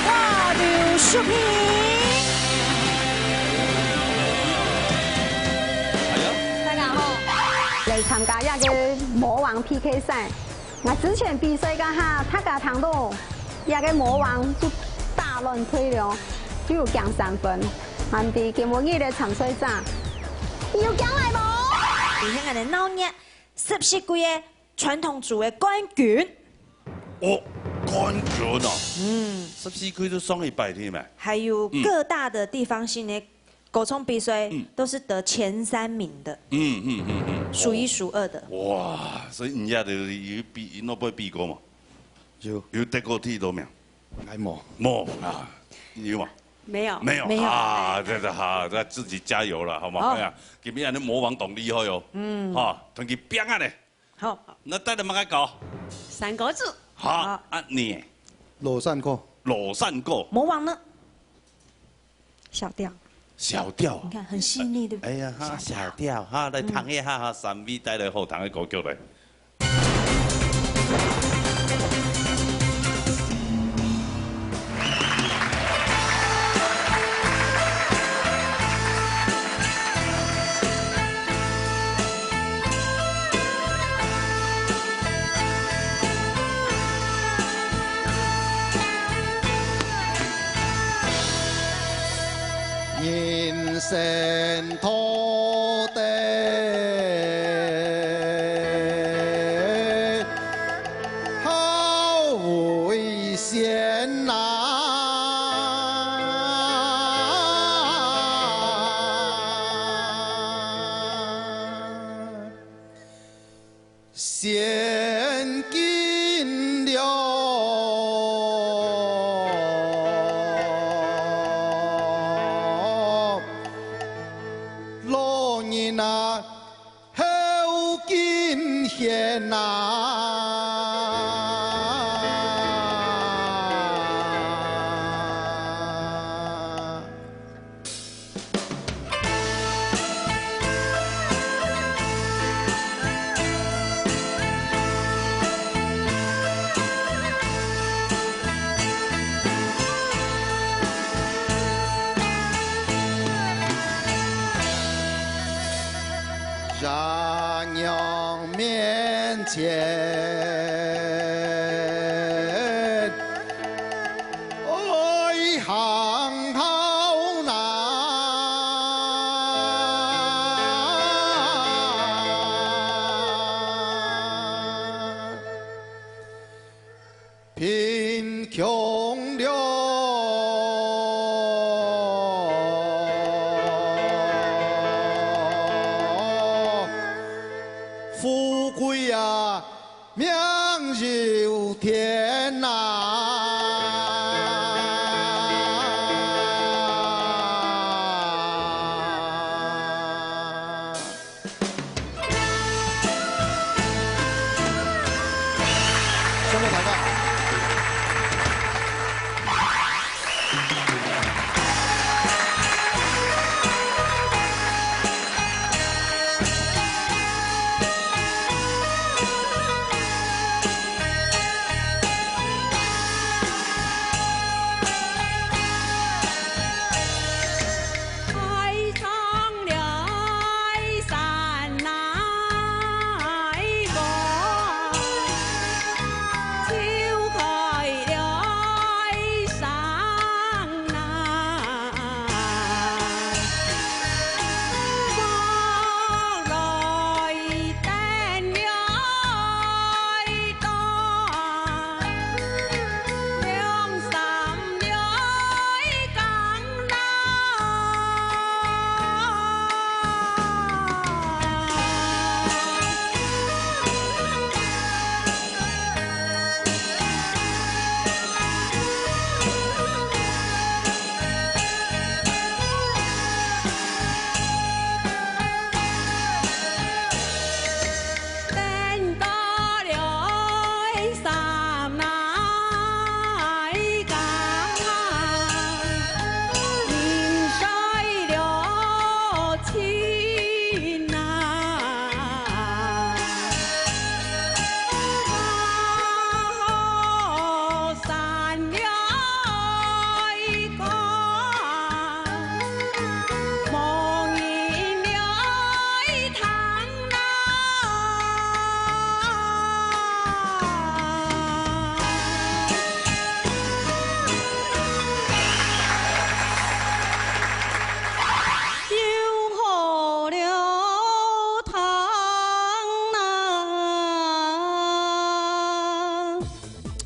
哇，刘淑萍。哎呀，大家好。来参加这个魔王P K赛。我之前比赛个哈，大家听到这个魔王就大乱退了，就有降三分。俺哋今晡日个参赛者，你有降来无？今天俺的闹热 十四季个传统组个冠军。哦，冠军哦。嗯。十四季都上一百天嘛。还有各大的地方性的歌唱比赛，嗯。都是得前三名的。嗯嗯嗯嗯。数一数二的。哇，所以你也有比，你有比过嘛？有。有得过第多名？还没。没啊，你有吗？没有。没有。没有。啊，对对，好，那自己加油了，好吗？好。哎呀，今天的魔王当厉害哦。嗯。哈，同佢拼啊嘞。 好。那带你们来搞。三个字。好，好。啊，你。老山歌。老山歌。魔王呢？小调。小调。你看，很细腻，对不对？哎呀，哈，小调。小调，哈，来听一下哈，三位带来好听的歌曲来。 人生土地好危险呐！ 先敬了老人啊，后敬贤呐。丈娘面前，愛行好難。 貧窮了，富貴啊，名由天哪。 送給大家。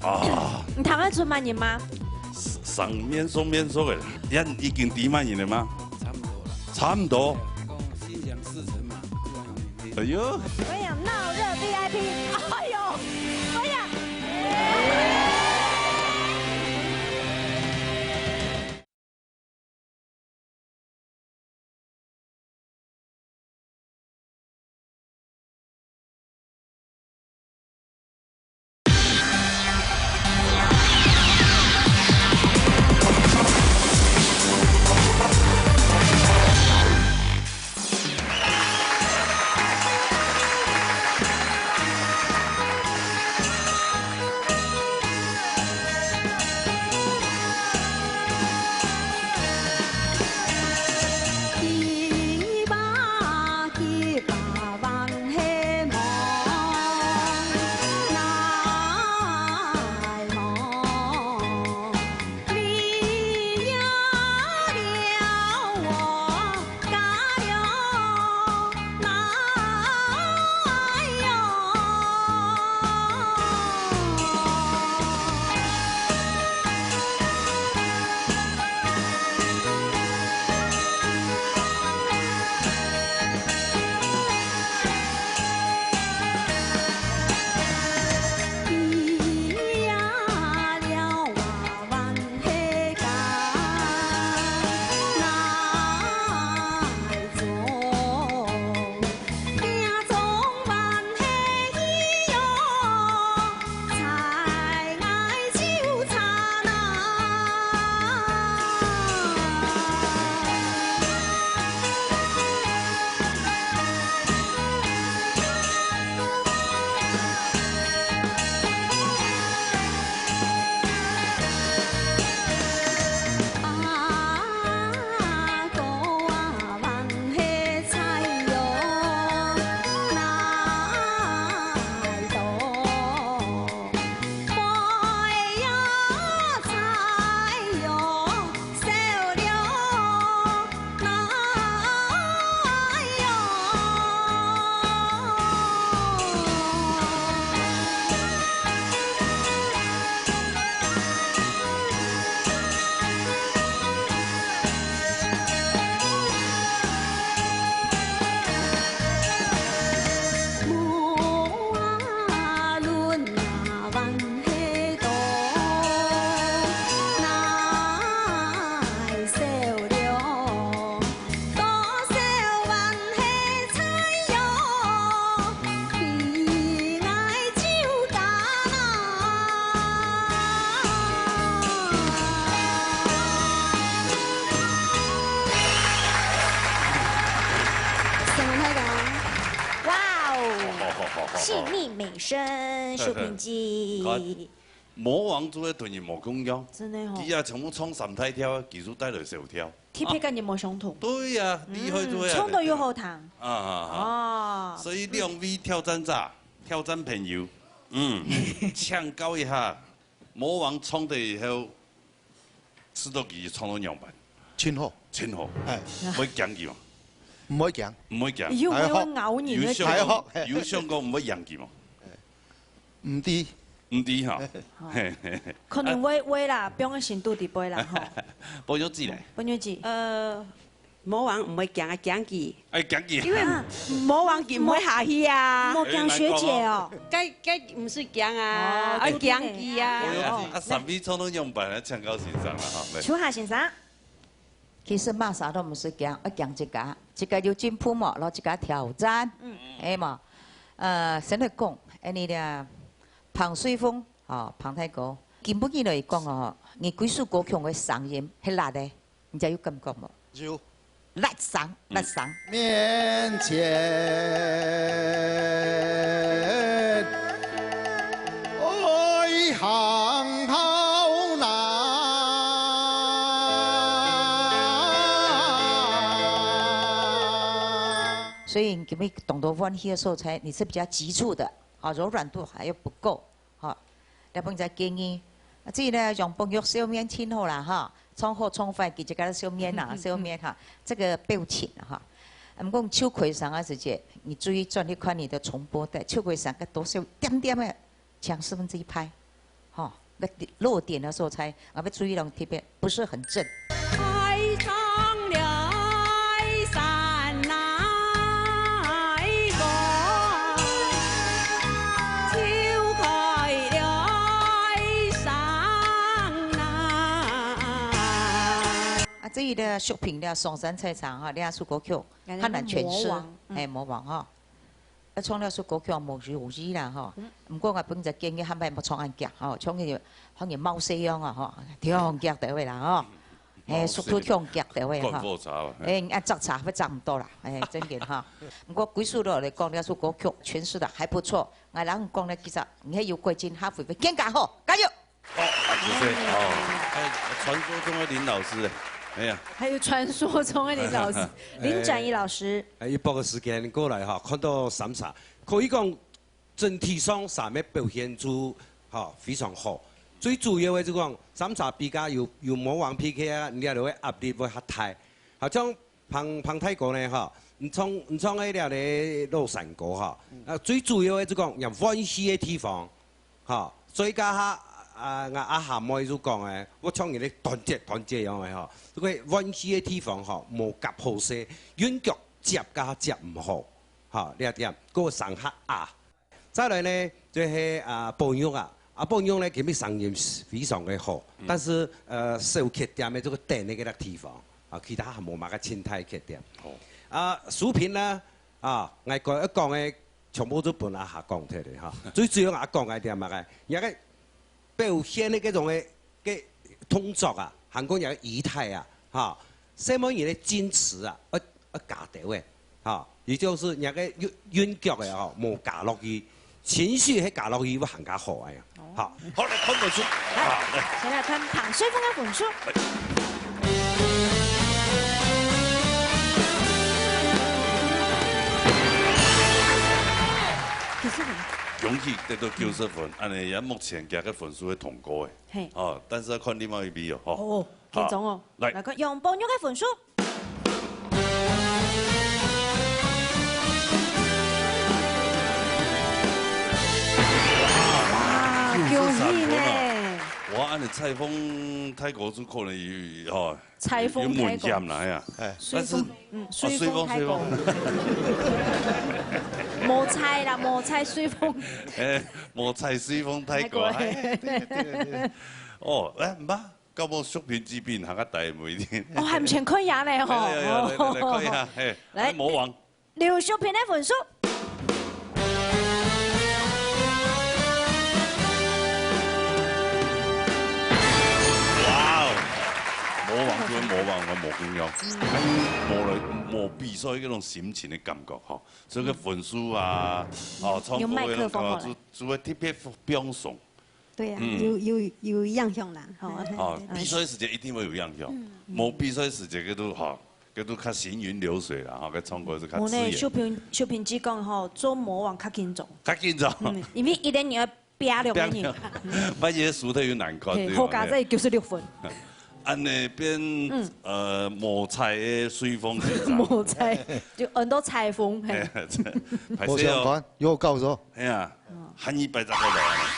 啊，你聽得出麼人嗎？上面熟面熟个，恁已經知麼人了嗎？差不多啦。差不多。講心想事成嘛，不然有名。哎喲。我想鬧熱V I P，哎喲，我想。好好好好好。細膩美聲，淑萍姐。你看，魔王做个同人無共樣，真的吼。佢啊，全部唱三大調，技術帶來小調。特別跟人無相同。對呀，厲害做个。嗯，唱到又好聽。啊啊啊！哦。所以兩位挑戰者，挑戰朋友，嗯，請教一下，魔王唱得以後，試著佢唱到仰般？真好。真好。哎。會驚佢無？毋會驚。毋會驚。又毋會咬人个。有想過，還好。有想過毋會贏佢無？ 毋知。毋知哈。好。嘿嘿嘿。可能會，會啦，放个程度底背啦，吼。不過自己來。不過自己。呃，魔王毋會驚啊，驚佢。哎，驚佢。因為啊。魔王佢毋會下去啊。莫驚學姐哦。該，該毋使驚啊，哦，愛驚佢啊。不過自己。啊，三位唱到仰般啊，請教先生啦，哈，來。秋霞先生。 其實麼儕都毋使驚，愛驚自家，自家有進步無，摎自家挑戰，嗯。係無？呃，先來講，恁呢咧，彭瑞鳳，哦，彭大哥，今晡日來講哦，你幾首歌曲个聲音，係辣个，你有感覺無？有。辣聲，辣聲。面前，愛行到哪？ 所以今日當多歡喜个所在，你是比較急促的，啊，柔軟度還有不夠，哈。來分你个建議，啊，至於呢，用朋友笑面盡好啦，哈，唱好唱壞，佢自家笑面啊，笑面哈，這個表情啊，哈。毋過秋葵上个時節，你注意轉去看你的重播帶，秋葵上个多少點點个 搶四分之一拍，吼，該落點个所在，啊，愛注意咯，特別不是很正。愛上了山來過，就開了山來。啊，這一個作品了，松山菜場哈，這首歌曲，漢南全詩，魔王，嗯。哎，魔王哈。 啊，唱這首歌曲無容易啦吼。嗯。毋過𠊎本人建議，下擺莫唱恁遽吼，唱个好像貓西洋啊吼，忒遽兜仔啦吼。嘿，速度忒遽兜仔吼。灌火茶哦，嘿。哎，啊，摘茶會摘毋到啦，哎，真个哈。毋過歸首落來講，這首歌曲詮釋得還不錯。𠊎人講呢，其實你還有改進，下回會更加好，加油！ 好，謝謝。哦，哎，傳說中的林老師，哎呀。還有傳說中的林老師，哎。林展儀老師。哎，一百个時間過來哈，看到三儕，可以講整體上三个表現就，哈，非常好。最主要个就講，三儕比較有，有魔王P K啊，你這个壓力會較大。好像彭，彭大哥呢，哈，你唱，你唱个這个老山歌哈，嗯。啊，最主要个就講，人歡喜个地方， 吼，所以這下，啊，𠊎阿霞妹就講誒，愛像人个團結團結樣誒吼，這个歡喜个地方吼，無夾好勢，韻腳接該下接毋好，吼，這點，過聲較啞。再來呢，就係，啊，寶玉啊，啊，寶玉呢，今日聲音非常个好，嗯。但是，呃，小缺點个這个等个該个地方，啊，其他還無麼个盡大缺點。好。啊，淑萍呢，啊，𠊎講，講个 全部都分阿霞講忒了哈。最主要阿講个點麼个，人个表現个該種个，个動作啊，還過人个儀態啊，哈，細妹人个堅持啊，愛，愛加兜个，哈，也就是人个韻，韻腳个吼，無加落去，情緒係加落去，會還較好个呀。哦。好。好，來看分數。來，啊，來。先來看彭瑞鳳个分數。 九十分。恭喜得到九十分，恁呢也目前佢个分數係通過个。嘿。哦，但是要看另外一位哦，吼。哦，緊張哦。好，來。來看楊寶玉个分數。哇，恭喜呢！哇，恁呢采風大哥就可能有，吼， 采風大哥。有問題來啊。哎。但是，隨風，嗯，哦，隨風大哥。隨風，隨風。無采啦，無采隨風。哎，無采隨風大哥，大哥。哎，對，對，對。哦，哎，毋怕，到尾淑萍之變，還較大無一定。哦，還毋曾看贏呢，吼。哎，來，來，來，來，看一下，嘿，來。哎，魔王。 劉淑萍个分數。哇哦，魔王就跟模仿个無共樣，還有無來無比賽个那種心情的感覺吼，所以个分數啊，哦，唱歌个那種感覺，就就會特別放鬆。對啊，嗯。有有有影響啦，吼。哦，比賽時節一定會有影響，無比賽時節个都吼，个都較行雲流水啦，吼，个唱歌是較自然。我呢，秀萍秀萍姐講吼，做模仿較緊張。較緊張。嗯，因為一定要 拼了个人。拼了，萬一輸忒又難看，嘿，對吧？好佳哉九十六分。恁呢變，嗯。呃，無彩个隨風緊張。無彩，就很多裁縫，嘿。嘿，歹勢哦。無相干，有教授。哎呀，還一百十个人。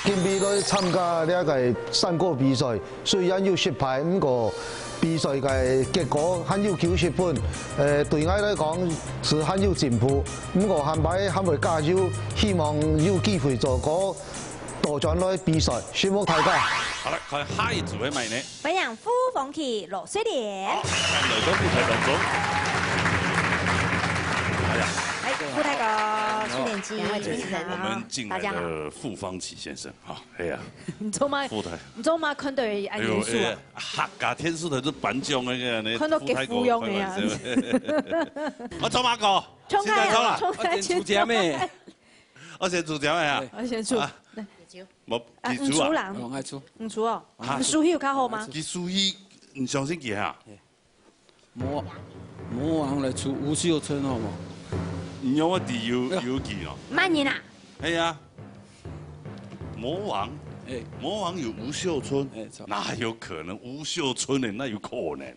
今晡日來參加這個山歌比賽，雖然有失敗，毋過比賽个結果還有九十分，呃，對𠊎來講是還有進步。毋過下擺還會加油，希望有機會做歌 倒轉來比賽，承蒙大家。好了，看下一組係麼人呢？歡迎傅voncky、羅瑞蓮。好，來到舞台當中。哎呀，哎，傅大哥、瑞蓮姐，兩位主持人，你好。我們敬愛的傅voncky先生，好，哎呀，你做麼，傅大，你做麼看到佢恁嚴肅啊？哎呦，哎呀，客家電視台就頒獎那個呢，看到傅大哥，極富翁的樣子。我做麼个？衝開啊，衝開，衝開。我先出獎咩？ 我先出獎个啊。對。我先出。啊，來。無，啊，佢出啊。你出啦。哦，𠊎出。你出哦。啊。你手氣有較好嗎？佢手氣，你相信佢哈？嘿。魔，魔王來出吳秀春好無？你有我底有，哎呀。有佢哦。慢點啊。係啊。魔王，哎。魔王有吳秀春，哎，錯。哪有可能？吳秀春呢？哪有可能？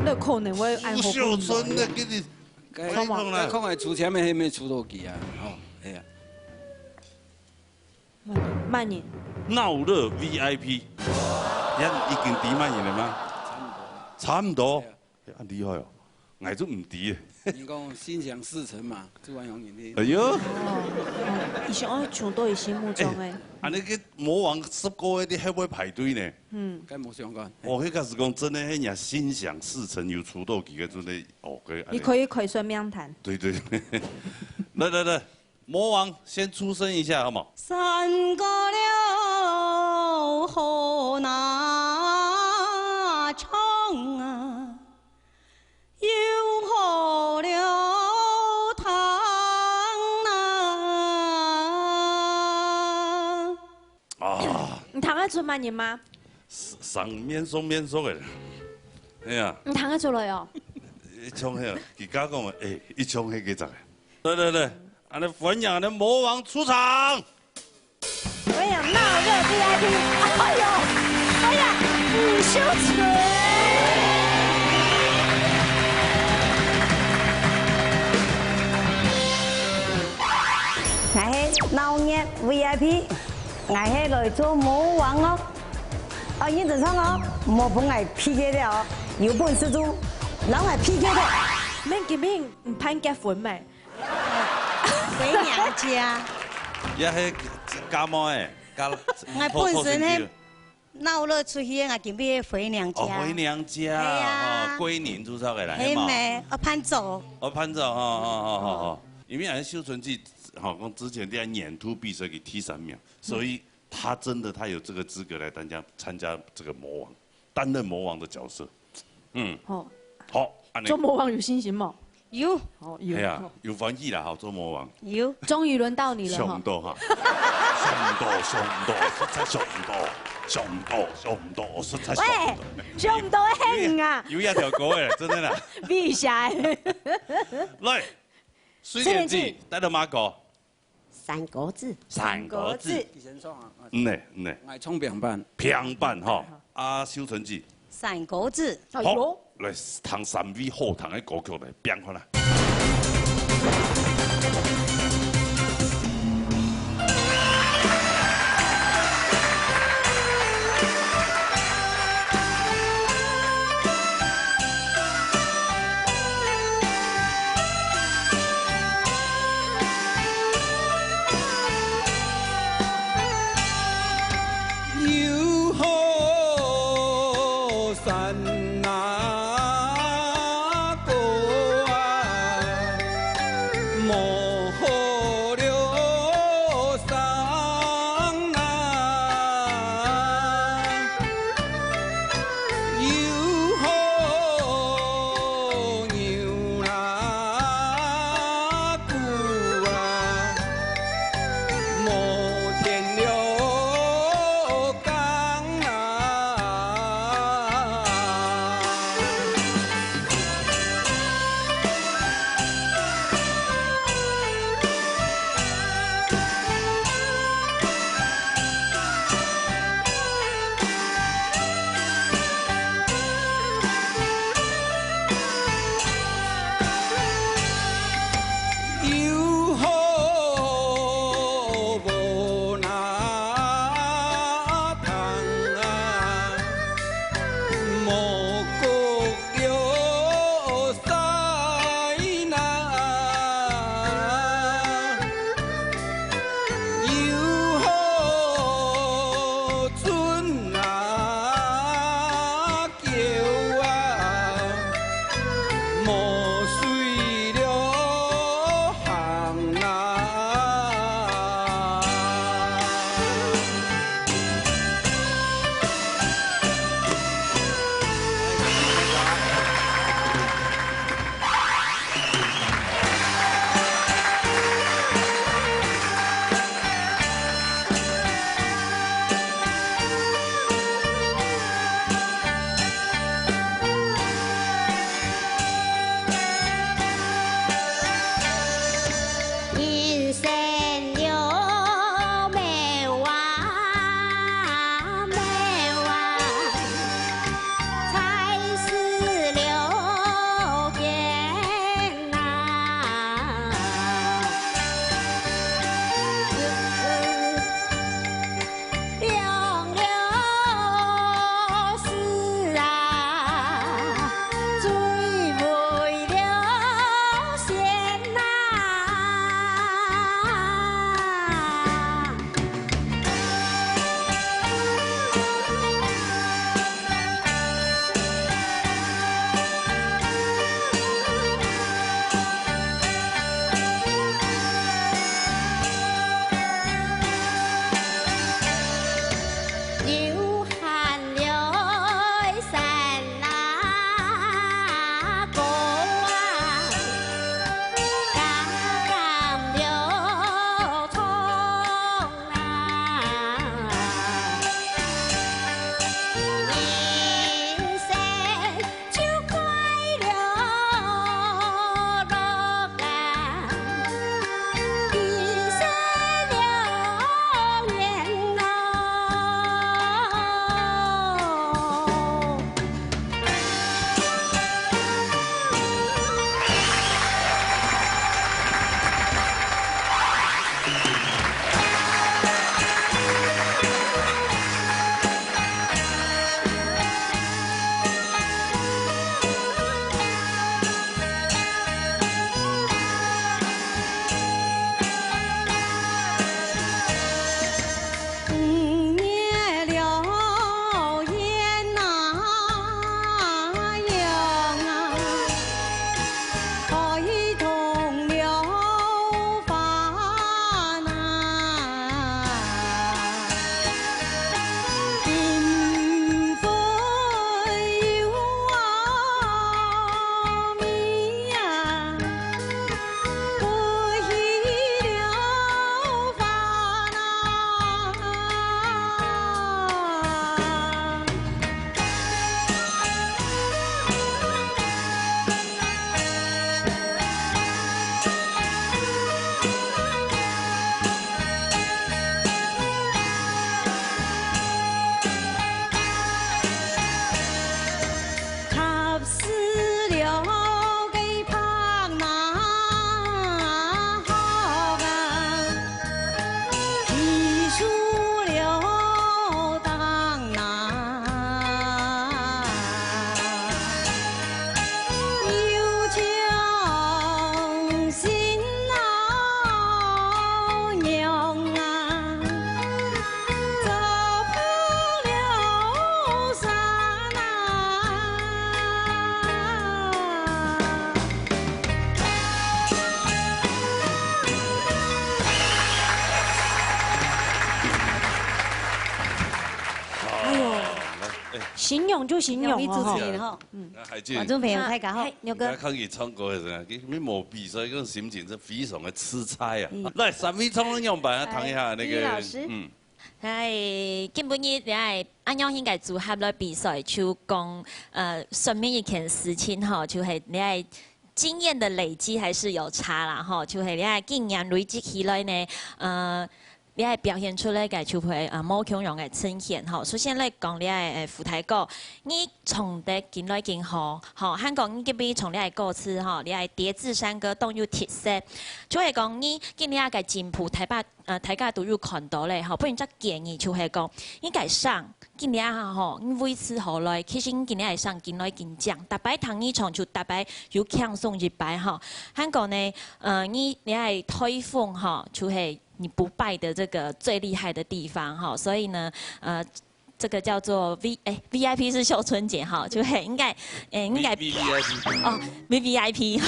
那可能會按後步走。吳秀春那給你，該，我跟你講啦。該看來出前面還沒出到佢啊，哦，哎呀。 慢點，慢點。鬧熱V I P，你看已經知麼人了嗎？差不多。對啊。恁厲害哦，𠊎就毋知。你講心想事成嘛，就玩紅眼的。哎喲。哦，哦，佢想愛衝到佢心目中个。哎，啊，那個魔王十個月，你還會排隊呢？嗯。跟我相關。哦，那個是講真的，那人心想事成，有出到幾個真的，哦，可以。你可以開算命攤。對對。來來來， 魔王先出聲一下，好嗎？山歌了好難唱啊，又好了聽啊。啊。你聽得出麼人嗎？生面熟面熟个。哎呀。你聽得出來哦？一唱嘿，佢家講个，哎，一唱嘿，佢咋个？ 來來來，恁呢歡迎恁呢魔王出場。歡迎鬧熱V I P。哎喲，哎呀，吳秀春。𠊎係鬧熱V I P，𠊎係來做魔王哦。哦，認真唱哦，莫分𠊎PK了哦，有本事就摎𠊎PK了。免緊張，你辦結婚未？ 回娘家。也係家妹，家，𠊎本身係鬧熱出去，𠊎今晡日回娘家。哦，回娘家，係啊。哦，歸寧就係个啦，係嘛？係咩？哦，伴奏。哦，伴奏，哦，哦，哦，哦。因為俺秀春姐，吼，講之前在年度比賽个第三名，所以她真的她有這個資格來參加，參加這個魔王。 擔任魔王的角色。嗯。好。好，恁呢。做魔王有信心無？有。哦，有。哎呀，好。有歡喜啦，好，做魔王。有。終於輪到你了哈。想毋到哈。想毋到，想毋到，實在想毋到，想毋到，想毋到，實在想毋到。喂，想毋到个係你啊。有，有一條歌誒，真的啦。比一下誒。來，水蓮姐，水蓮姐。帶到麼个？ 山歌子。山歌子。你先唱啊。嗯呢，嗯呢。𠊎唱平板。平板吼，啊，秀春姐。山歌子。哎喲。好，來聽三位好聽个歌曲來，拼看啦。三六梅花，梅花，才是六边呐。 杨柳枝啊，最美了仙呐。 流汗了山哪个啊，干干了床啊，人生 就快乐乐啊，一生流年呐。 五月流雁哪，雁啊，开动了花哪。 并非有我命啊，不许留花哪。 踏死了个白拿好啊，提出了当拿，又将心老娘啊， 哎呦，形容就形容了哈。你主持人哈，嗯，观众朋友大家好，牛哥，刚刚佢唱歌的时候，佢佢冇比赛，个心情是非常的自在啊。来，三位唱了两版啊，谈一下那个，李老师，嗯，嗨，今晡日來恁樣形个組合來比賽，就講呃，說明一件事情吼，就係你个經驗的累積還是有差啦吼，就係你个經驗累積起來呢，呃。 你个表現出來个就會呃無共樣个呈現吼。首先來講你个呃副題歌，你唱得緊來緊好吼，還講你今晡日唱你个歌詞吼，你个疊字山歌當有特色，就係講你今日个進步，大家呃大家都有看到咧吼。分人隻建議就係講，你个聲今日吼，你維持好來，其實你今日个聲緊來緊靚，逐擺聽你唱就逐擺又輕鬆一擺吼。還講呢，呃，你你个台風吼，就係 你不敗的這個最厲害的地方哈，所以呢，呃，這個叫做V哎，V I P是秀春姐哈，就係應該，誒，應該 V V I P 哦，V V I P，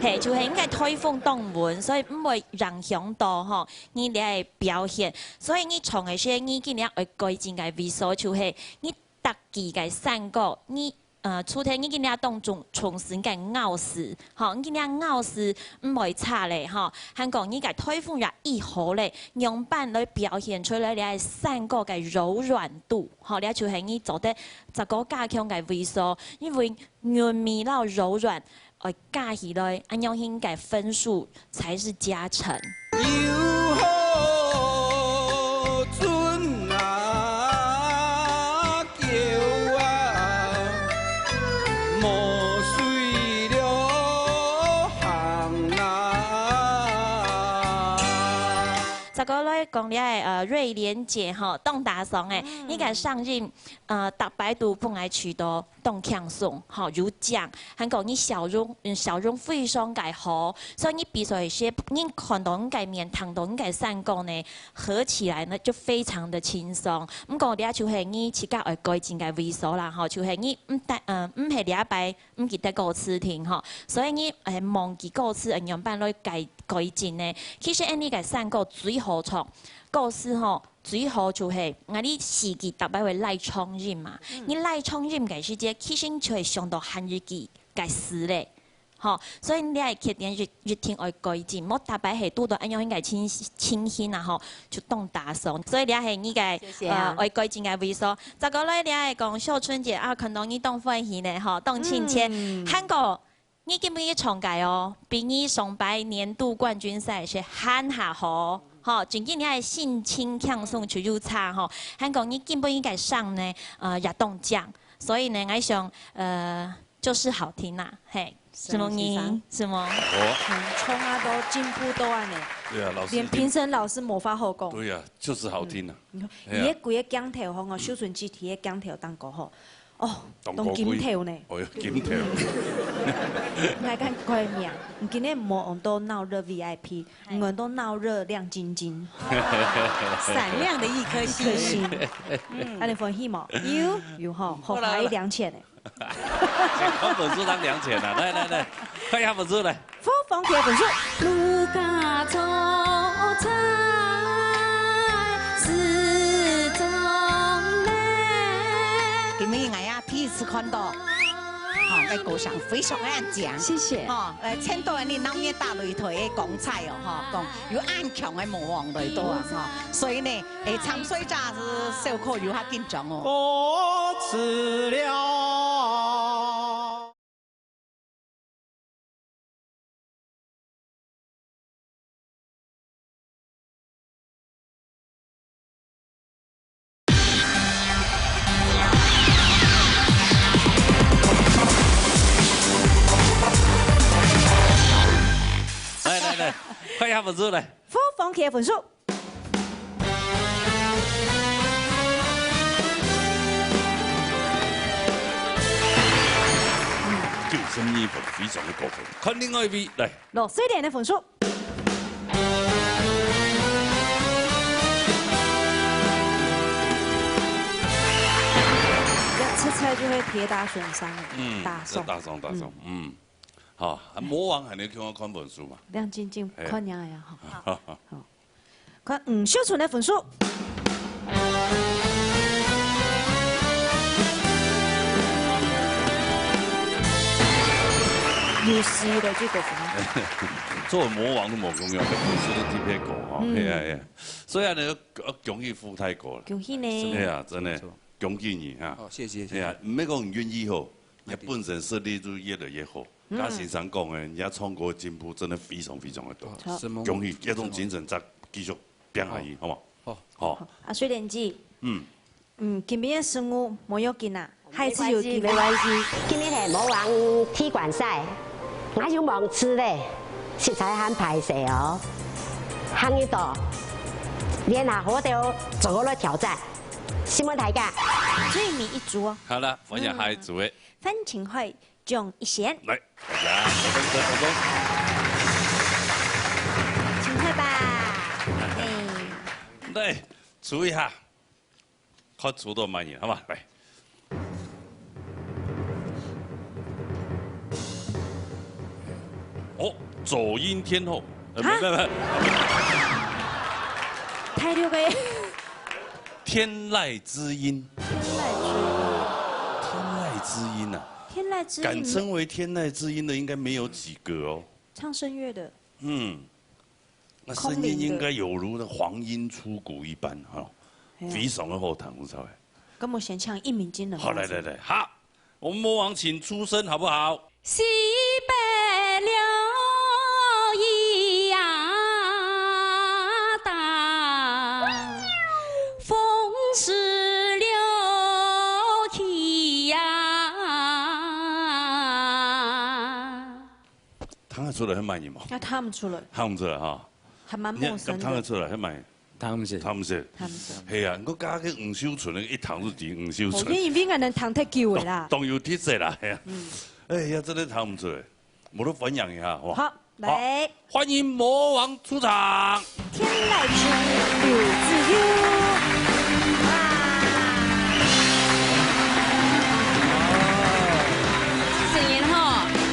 嘿，就係應該台風擋穩，所以毋會影響到吼，你个表現。所以你唱个時，你盡量愛改進个位所，就係你逐句个山歌，你 呃，除忒你今日當中重新个咬字，吼，你今日咬字毋會差咧，吼，還講你个台風也已好咧，樣般來表現出來你个山歌个柔軟度，吼，這就係你做得再過加強个位所，因為韻味摎柔軟愛加起來，恁樣應該分數才是加成。再過來講這个，呃，瑞蓮姐吼，當打爽誒，你个聲音，呃，逐擺都分𠊎感覺到當輕鬆，吼，有靚。還過你笑容，嗯，笑容非常个好，所以你比賽時，人看到你个面，聽到你个聲歌呢，合起來呢就非常的輕鬆。毋過這就係你自家愛改進个位所啦，吼，就係你毋單，呃，毋係這擺 毋記得歌詞定吼，所以你，誒，忘記歌詞，誒，仰般來改，改進呢？其實，恁呢个聲歌最好唱，歌詞吼，最好就係，𠊎俚四句逐擺會拉長音嘛。你拉長音个時節，其實就會想到漢語句个詞咧。吼，所以你个缺點一，一定愛改進，莫逐擺係堵到恁樣應該情，情形啊吼，就當打爽。所以這係你个，謝謝啊。呃，愛改進个位所。再過來，這係講秀春姐啊，看到你當歡喜呢，吼，當親切。嗯。還過 你今晡日唱个哦，比你上擺年度冠軍賽係還較好，吼，真緊你个心情輕鬆就有差吼。還講你今晡日个聲呢，呃，也當靚，所以呢，𠊎想，呃，就是好聽啦，嘿，什麼原因？什麼？哦。嗯，從啊都進步到恁呢，對啊，老師已經，連評審老師無話好講。對啊，就是好聽啊。嗯，你看，哎呀。你个規个鏡頭吼，我秀春姐提个鏡頭當高吼， 哦，當高貴。當金頭呢。哦，金頭。𠊎敢改名，你今日無用到鬧熱V I P，你用到鬧熱亮晶晶。閃亮的一顆星。一顆星。嗯。恁呢歡喜無？有。有吼，好啦，好啦。好，還有兩千呢。先看分數當兩千啊！來來來，看一下分數來。 好，放棄分數。今晡日𠊎也第一次看到，吼，該歌聲非常个靚。謝謝。吼，呃，聽到你鬧熱打擂台个光彩哦，吼，講有恁強个模仿來到啊，吼，所以呢，誒，參賽者係小可有較緊張哦。來來來，看一下分數來。好，放棄分數。 九十二分，非常个高分。看另外一位，來。落水蓮个分數。這出賽就會鐵打選三了，嗯，打爽。這打爽，打爽，嗯。嗯。好，啊，魔王還能看看分數嘛？亮晶晶，哎。看你啊，好。好。 看吳秀春个分數。有四个最高分啊。做魔王都無共樣，分數都特別高吼，嗯。係啊，係啊。所以啊，你要，要恭喜傅大哥了。恭喜你。係啊，真的，沒錯。恭喜你哈。好，謝謝，謝謝。係啊，毋免講你運氣好， 你本身實力就越來越好。嗯。像先生講个，你唱歌進步真的非常非常个多。好。恭喜，這種精神再繼續拚下去，好無？好。好。啊，水蓮姐。嗯。嗯，今晡日个失誤無要緊啊，下一次有機會。沒關係，沒關係。今日係魔王踢館賽，𠊎有網址咧，實在還歹勢哦。下一到，聯合活動做好來挑戰，承蒙大家。最尾一組哦。好了，歡迎下一組个。嗯。范晴慧 張一賢。來，大家掌聲鼓勵。請喝吧。哎。來，數一下，看數到麼人，好嗎？來。哦，走音天后，呃，哈？沒，沒，沒。第六个。天籟之音。天籟之音。天籟之音啊。 天籟之音。敢稱為天籟之音的應該沒有幾個哦。唱聲樂的。嗯，那聲音應該有如那黃鶯出谷一般哈，空靈的。哎呀。非常的好聽，有無？跟我們先唱一鳴驚人。好，來，來，來，好，我們魔王請出聲好不好？西北出來係麼人無？也聽毋出來，聽毋出來哈。還蠻陌生的。你敢聽得出來係麼人？聽毋識。聽毋識。聽毋識。係啊，你看加个吳秀春，一聽就知吳秀春。哦，因為𠊎等聽忒久了啦。當，當有特色啦，係啊。嗯。哎呀，真的聽毋出來。 無就歡迎一下，好無？好，來。好，歡迎魔王出場。天籟之音劉子佑。哇。主持人好。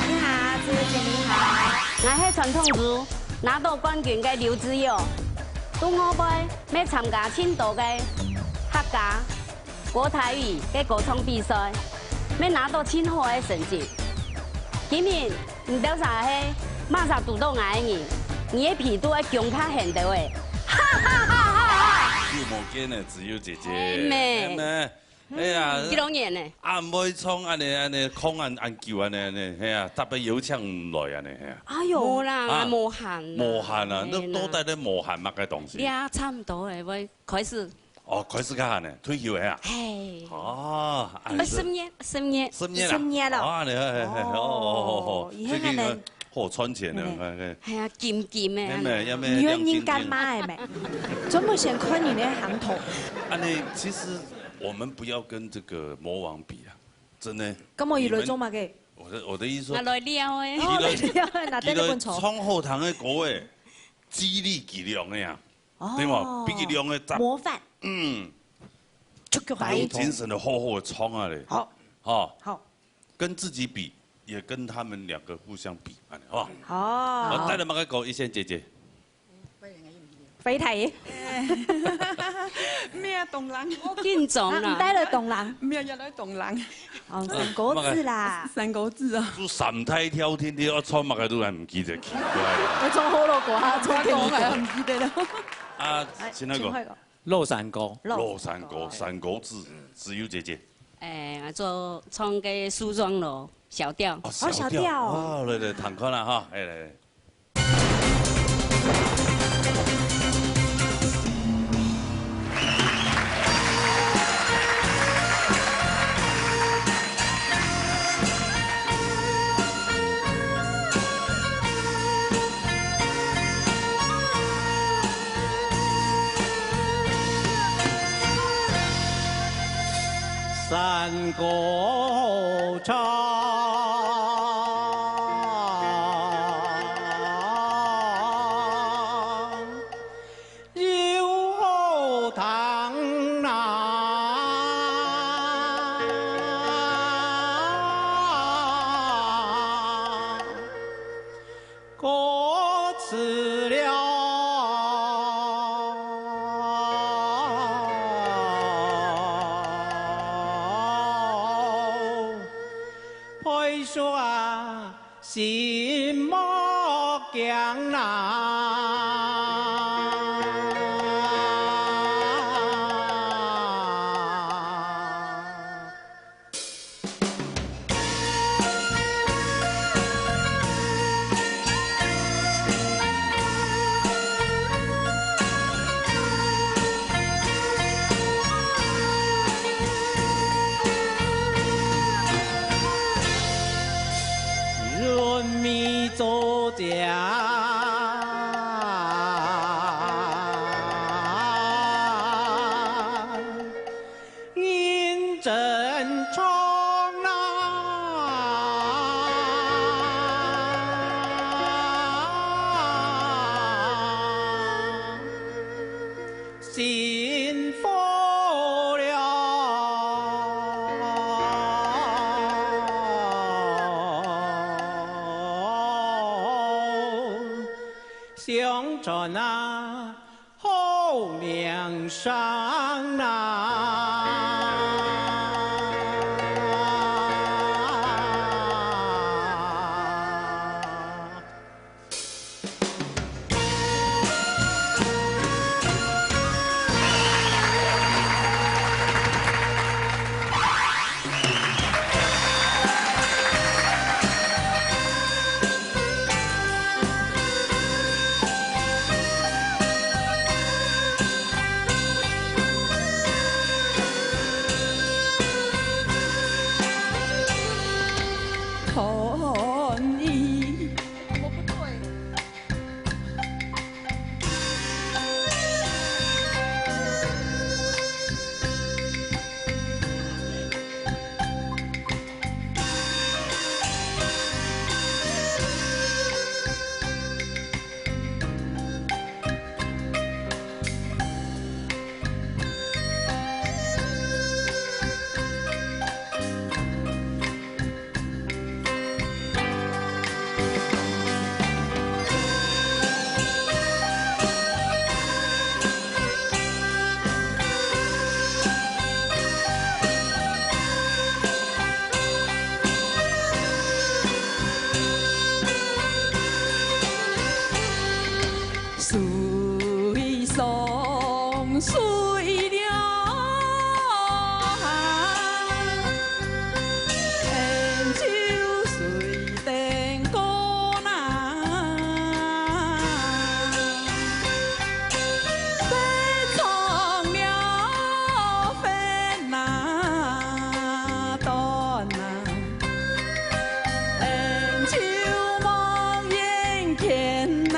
你好，主持人好。𠊎係傳統組，拿到冠軍个劉子佑。在外背，乜參加盡多个客家 國台語个歌唱比賽，乜拿到盡好个成績。今日你兜儕係麼儕堵著𠊎个人，你个皮肚愛強拍很多欸！哈哈哈哈哈！有無見呢，子佑姐姐。哎，妹。哎呀，幾多年呢？恁會唱恁呢，恁呢，空恁，恁久恁呢，恁呢，係啊，特別邀請來恁呢，係啊。哎喲，無啦，啊，無閒啦。無閒啊，那到底在無閒麼个東西？呀，差不多欸，𠊎開始 哦，開始較閒呢，退休个啊？嘿。哦，恁呢。十年，十年。十年啊？十年了。啊，你看，嘿，嘿，哦，哦，哦，哦，哦，以後還能最近好賺錢呢，嘿，嘿。哎呀，金金的，係咩？恁呢。要咩？女人乾媽的咩？專門先看你的行頭。啊，你其實我們不要跟這個魔王比啊，真的。跟我一輪中嘛，你們，可以。我的，我的意思說，拿來撩欸。哦，你來，拿來你來唱好聽的歌欸，激勵佢兩个啊。 哦，對無？比佢兩个讚。模範。嗯。就叫白頭。當精神的好好的唱啊咧。好。吼。好。跟自己比，也跟他們兩個互相比，恁呢，吼。哦。好，帶了麼个歌，一仙姐姐。飛太。咩啊，當冷。緊張啦。啊，你帶了當冷。咩啊，也來當冷。 哦，三國志啦。三國志啊。就三大條天天要唱麼个都還毋記得，奇怪。我唱火龍果啊，唱電視。我講還毋記得了。啊，哎，請那個。請換一個。老山歌。老山歌，三國志，子佑姐姐。哎，做唱个梳妝樓，小調。哦，哦，小調。小調哦。哦，來，來，聽看啦哈，哎，來，來。 山歌唱，又好聽哪。 歌辭了，佩叔啊，心莫驚啦。認真唱啊，幸福了。相傳啊， 好名聲啊。水上水了，恩就水等高那，得唱了分那短那。 恩就望眼前呐。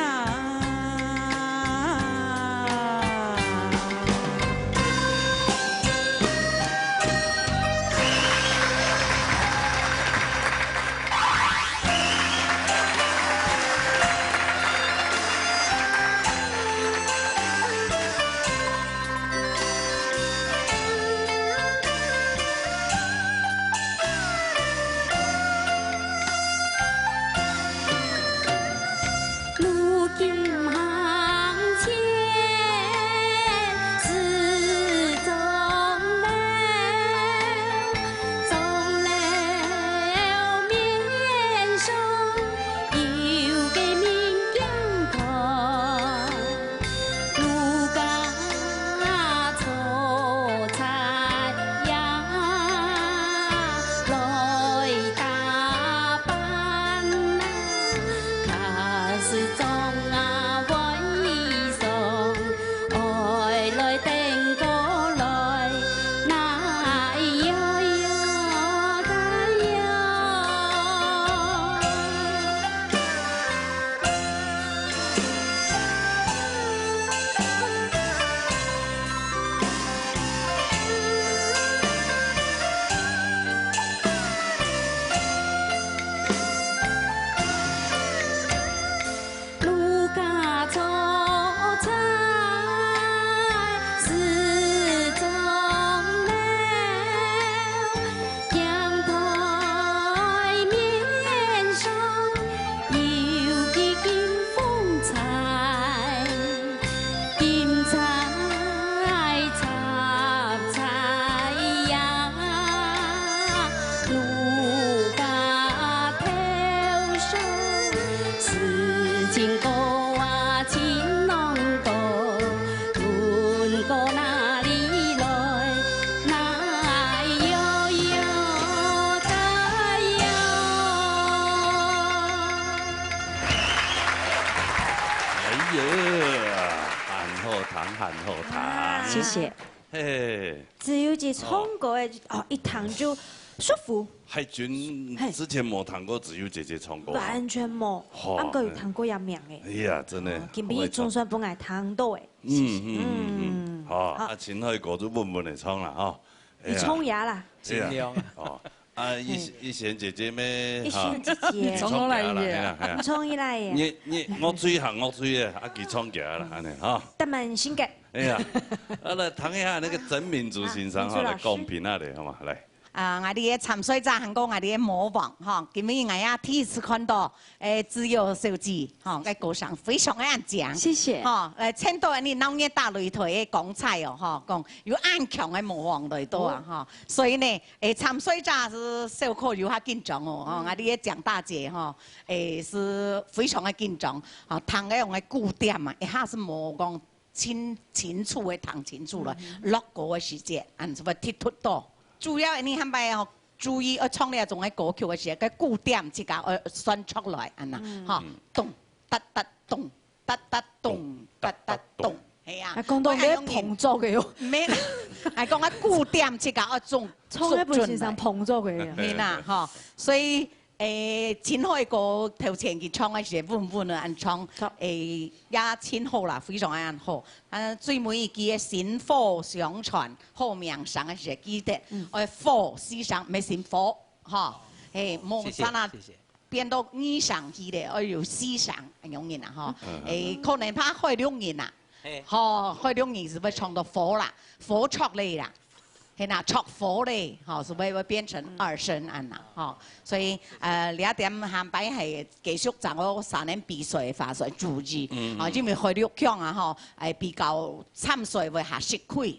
路金行前是钟楼，钟楼面上有个明镜台。 路家炒菜呀，來打扮啊，較是妝啊換衣裳，愛來登高來，哪喲喲，哪喲。 路家炒菜是鐘樓， 鏡台面上有枝金鳳釵，金釵插在呀，路家頭上，是金高啊，金郎高。 問過哪裡來，哪喲喲，哪喲。哎呀，還好聽，還好聽。啊。謝謝。嘿。子瑜姐唱歌个，哦，一聽就舒服。 海軍，嘿。之前無聽過子瑜姐姐唱歌啊。完全無。吼，啊，毋過有聽過佢名誒。哎呀，真的，哦，今晡日總算分𠊎聽到誒。嗯，嗯，嗯，嗯。嗯。好，好。啊，秦海歌就穩穩个唱啦，吼。你唱呀啦。哎呀，盡量。哦，啊，一，嘿。一璇姐姐咩？一璇姐姐。哈。你唱過來耶。唱過來啦，嘿啦，嘿啦。你唱過來耶。你，你，我最行我最个，啊，佢唱過來啦，恁呢，哈。得蠻性格。哎呀，啊，來聽一下那個曾民族先生，哈，啊，民族老師。來講評下咧，好嗎？來。 啊，𠊎這个參賽者還過𠊎這个模仿，吼，今晡日𠊎也第一次看到，誒，子瑜小姐，吼，該歌聲非常个恁靚。謝謝。吼，來，襯到你鬧熱打擂台个光彩哦，吼，講有恁強个模仿來到啊，哦。吼，所以呢，誒，參賽者係小可有較緊張哦，吼，𠊎這个蔣大姐，吼，誒，係非常个緊張，吼，聽該種个鼓點啊，一下係無講 清，清楚个聽清楚來，嗯哼。落歌个時節，恁樣會踢突到。主要你下擺吼，注意愛唱這種个歌曲个時節，該鼓點自家愛算出來，恁樣，嗯。吼，嗯。咚，噠噠咚，噠噠咚，噠噠咚，係啊。啊，講到愛恁樣碰著个喲。無，還講啊，鼓點自家愛準，唱个本身上碰著个呀。準來。係啦，吼，所以 誒，秦海歌頭前佢唱个時穩穩个恁唱，著。誒，也盡好啦，非常个恁好。啊，最尾一句个薪火相傳，好名聲个時記得，嗯。愛火四聲，毋係辛苦，吼。哦，嘿，莫煞啊，謝謝，謝謝。變到二聲去咧，愛有四聲，恁樣人啊，吼。嗯。誒，可能怕海陸人啊，嘿。吼，海陸人係會唱到火啦，火著咧啦。 係啦，著火咧，吼，係會，會變成二聲恁樣，吼。所以，呃，這點下擺係繼續掌握三年比賽个話，所以注意，嗯，吼，因為海陸腔啊，吼，誒，比較參賽會較食虧，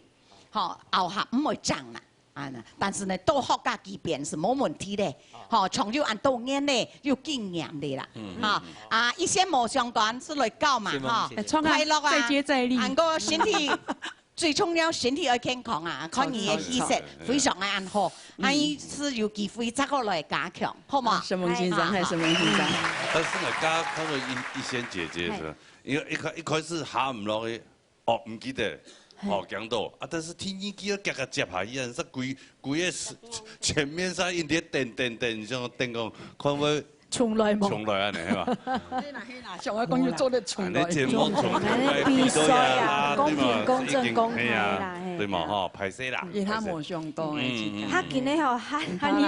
吼，喉喉毋會正啦，啊，但是呢，多學加幾遍係無問題个。吼，像有恁多年咧，有經驗咧啦。嗯。吼，啊，一線無相干，係來教嘛，吼。先生，快樂啊，再接再厲。還過身體，最重要身體愛健康啊，看你个氣色非常个恁好，嗯。恁樣係有機會再過來加強，好無？啊，沈峰先生，哎，沈峰先生。但是呢，剛剛看到一，一線姐姐是，因為一開，一開始哈毋落去， 哦，毋記得，嘿。哦，講到，啊，但是第二句要遽遽接下去，啊，係規，規个是，前面係一直等等等，像等講，看會從來無。從來恁樣，係吧？係啦，係啦，想要講就做得從來。恁樣節目從來比賽啊，對嘛？公平、公正、公開啦，係啊，嘿。對嘛，吼，歹勢啦，佢較無相當的，嗯，嗯，嗯。佢今日吼，下，下二，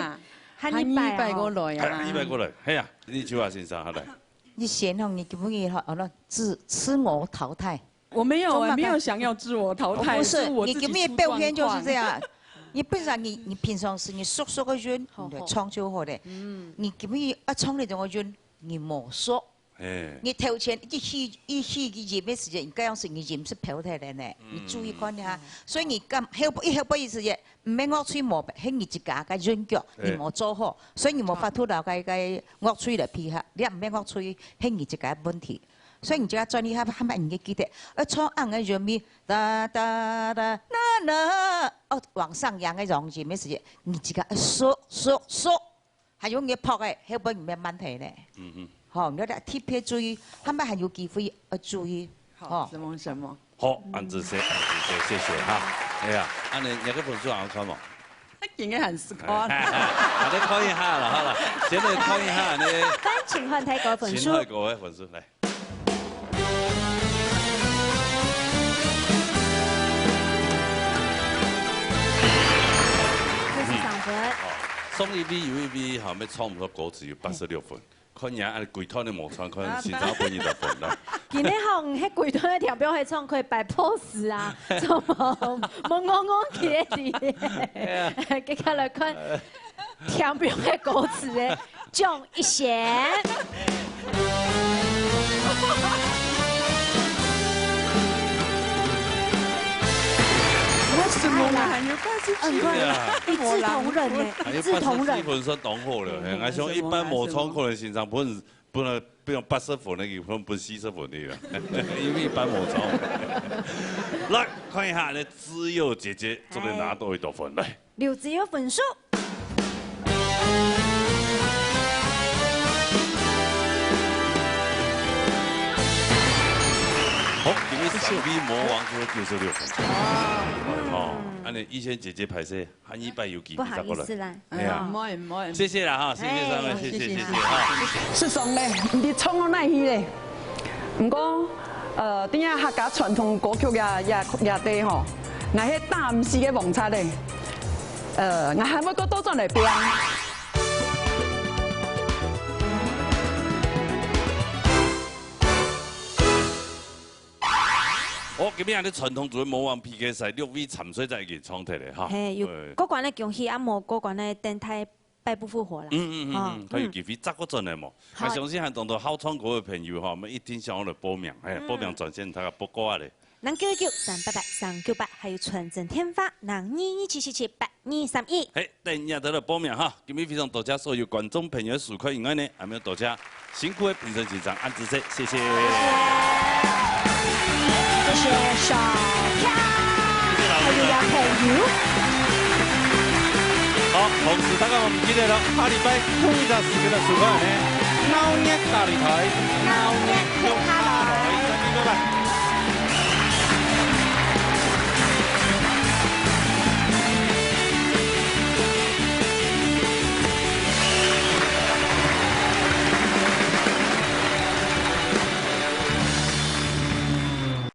下二擺哦。下二擺過來啊。下二擺過來，係啊，李秋華先生，好來。你先吼，你今日吼，哦，那自，自我淘汰。 我沒有，我沒有想要自我淘汰，不是，是我自己出狀況。你根本表現就是這樣。你本身你，你平常時你熟熟个韻，好，你就唱就好了。嗯。你根本要唱那種个韻，你無熟。哎。你頭前一起，一起去演的時間，你該樣時你音係飄忒了呢。嗯。你注意看一下。嗯。所以你敢，後，一後背時間，毋免樂隊無，係你自家个韻腳，你無做好，所以你無法度摎該，該樂隊來配合，你也毋免樂隊，係你自家个問題。 所以你就要專心，還，還愛你記得，呃，唱恁个韻味，噠噠噠，啦啦，哦，往上揚个陽音个時節，你自家，呃，縮，縮，縮，還有你拍个，後背你慢慢提呢。嗯哼。吼，你要特別注意，後背還有機會，呃，注意。好，吼。什麼什麼？好，恁仔細，恁仔細，謝謝哈。哎呀，恁樣，你个分數好看無？ 今日還係看。啊，你看一下啦，好啦，先來看一下呢。請看大家分數。請大家分數，來。六十三分。哦，上一位有一位吼，乜唱毋出歌詞，有八十六分。 看人家歸團个無唱，看先生分你个分啦。今日吼，你係歸團个聽眾係唱可以擺pose啊，做無？無戇戇企在這。哎呀。接下來看聽眾个歌詞个，獎一線。為什麼我還有八十七分？哎呀。一視同仁呢，還有一視同仁。八十七分算當好了，嘿，嗯，𠊎想一般無唱可能先生分 本來，本來八十分个，佢分，分四十分个啦，因為一般無錯。來，看一下，你子佑姐姐做得拿到幾多分？來。六十一分數。好，今日三位魔王就九十六分。哦，恁樣，一線姐姐歹勢。 下二擺有機會再過來。不好意思啦。哎呀。毋會，毋會。謝謝啦哈，謝謝三位，哎，謝謝，謝謝，謝謝哈。事實上呢，毋知唱到哪去咧。毋過，呃，等下客家傳統歌曲也，也，也對吼，𠊎係打毋死个王賊咧。呃，𠊎還會過倒轉來變。 哦，今日𠊎等傳統組个魔王P K賽，六位參賽者已經唱忒了哈。嘿，有，對。過關个恭喜，啊無過關个等待敗不復活啦。嗯，嗯，嗯，哦，嗯，還有機會再過轉來無？好。𠊎相信還當多好唱歌个朋友哈，𠊎等一定想要來報名，嘿，嗯。報名專線大概報過啊咧。零九一九三八八三九八，還有傳真電話零二二七七七八二三一。嘿，等下就來報名哈。今日非常多謝所有觀眾朋友个收看以外呢，還有多謝 辛苦个評審先生，恁仔細，謝謝。謝謝小票，謝謝老師。還有楊佩瑜。好，同時大家毋記得了，下禮拜同一隻時間來收看呢，鬧熱大擂台，鬧熱共下來。再見，拜拜。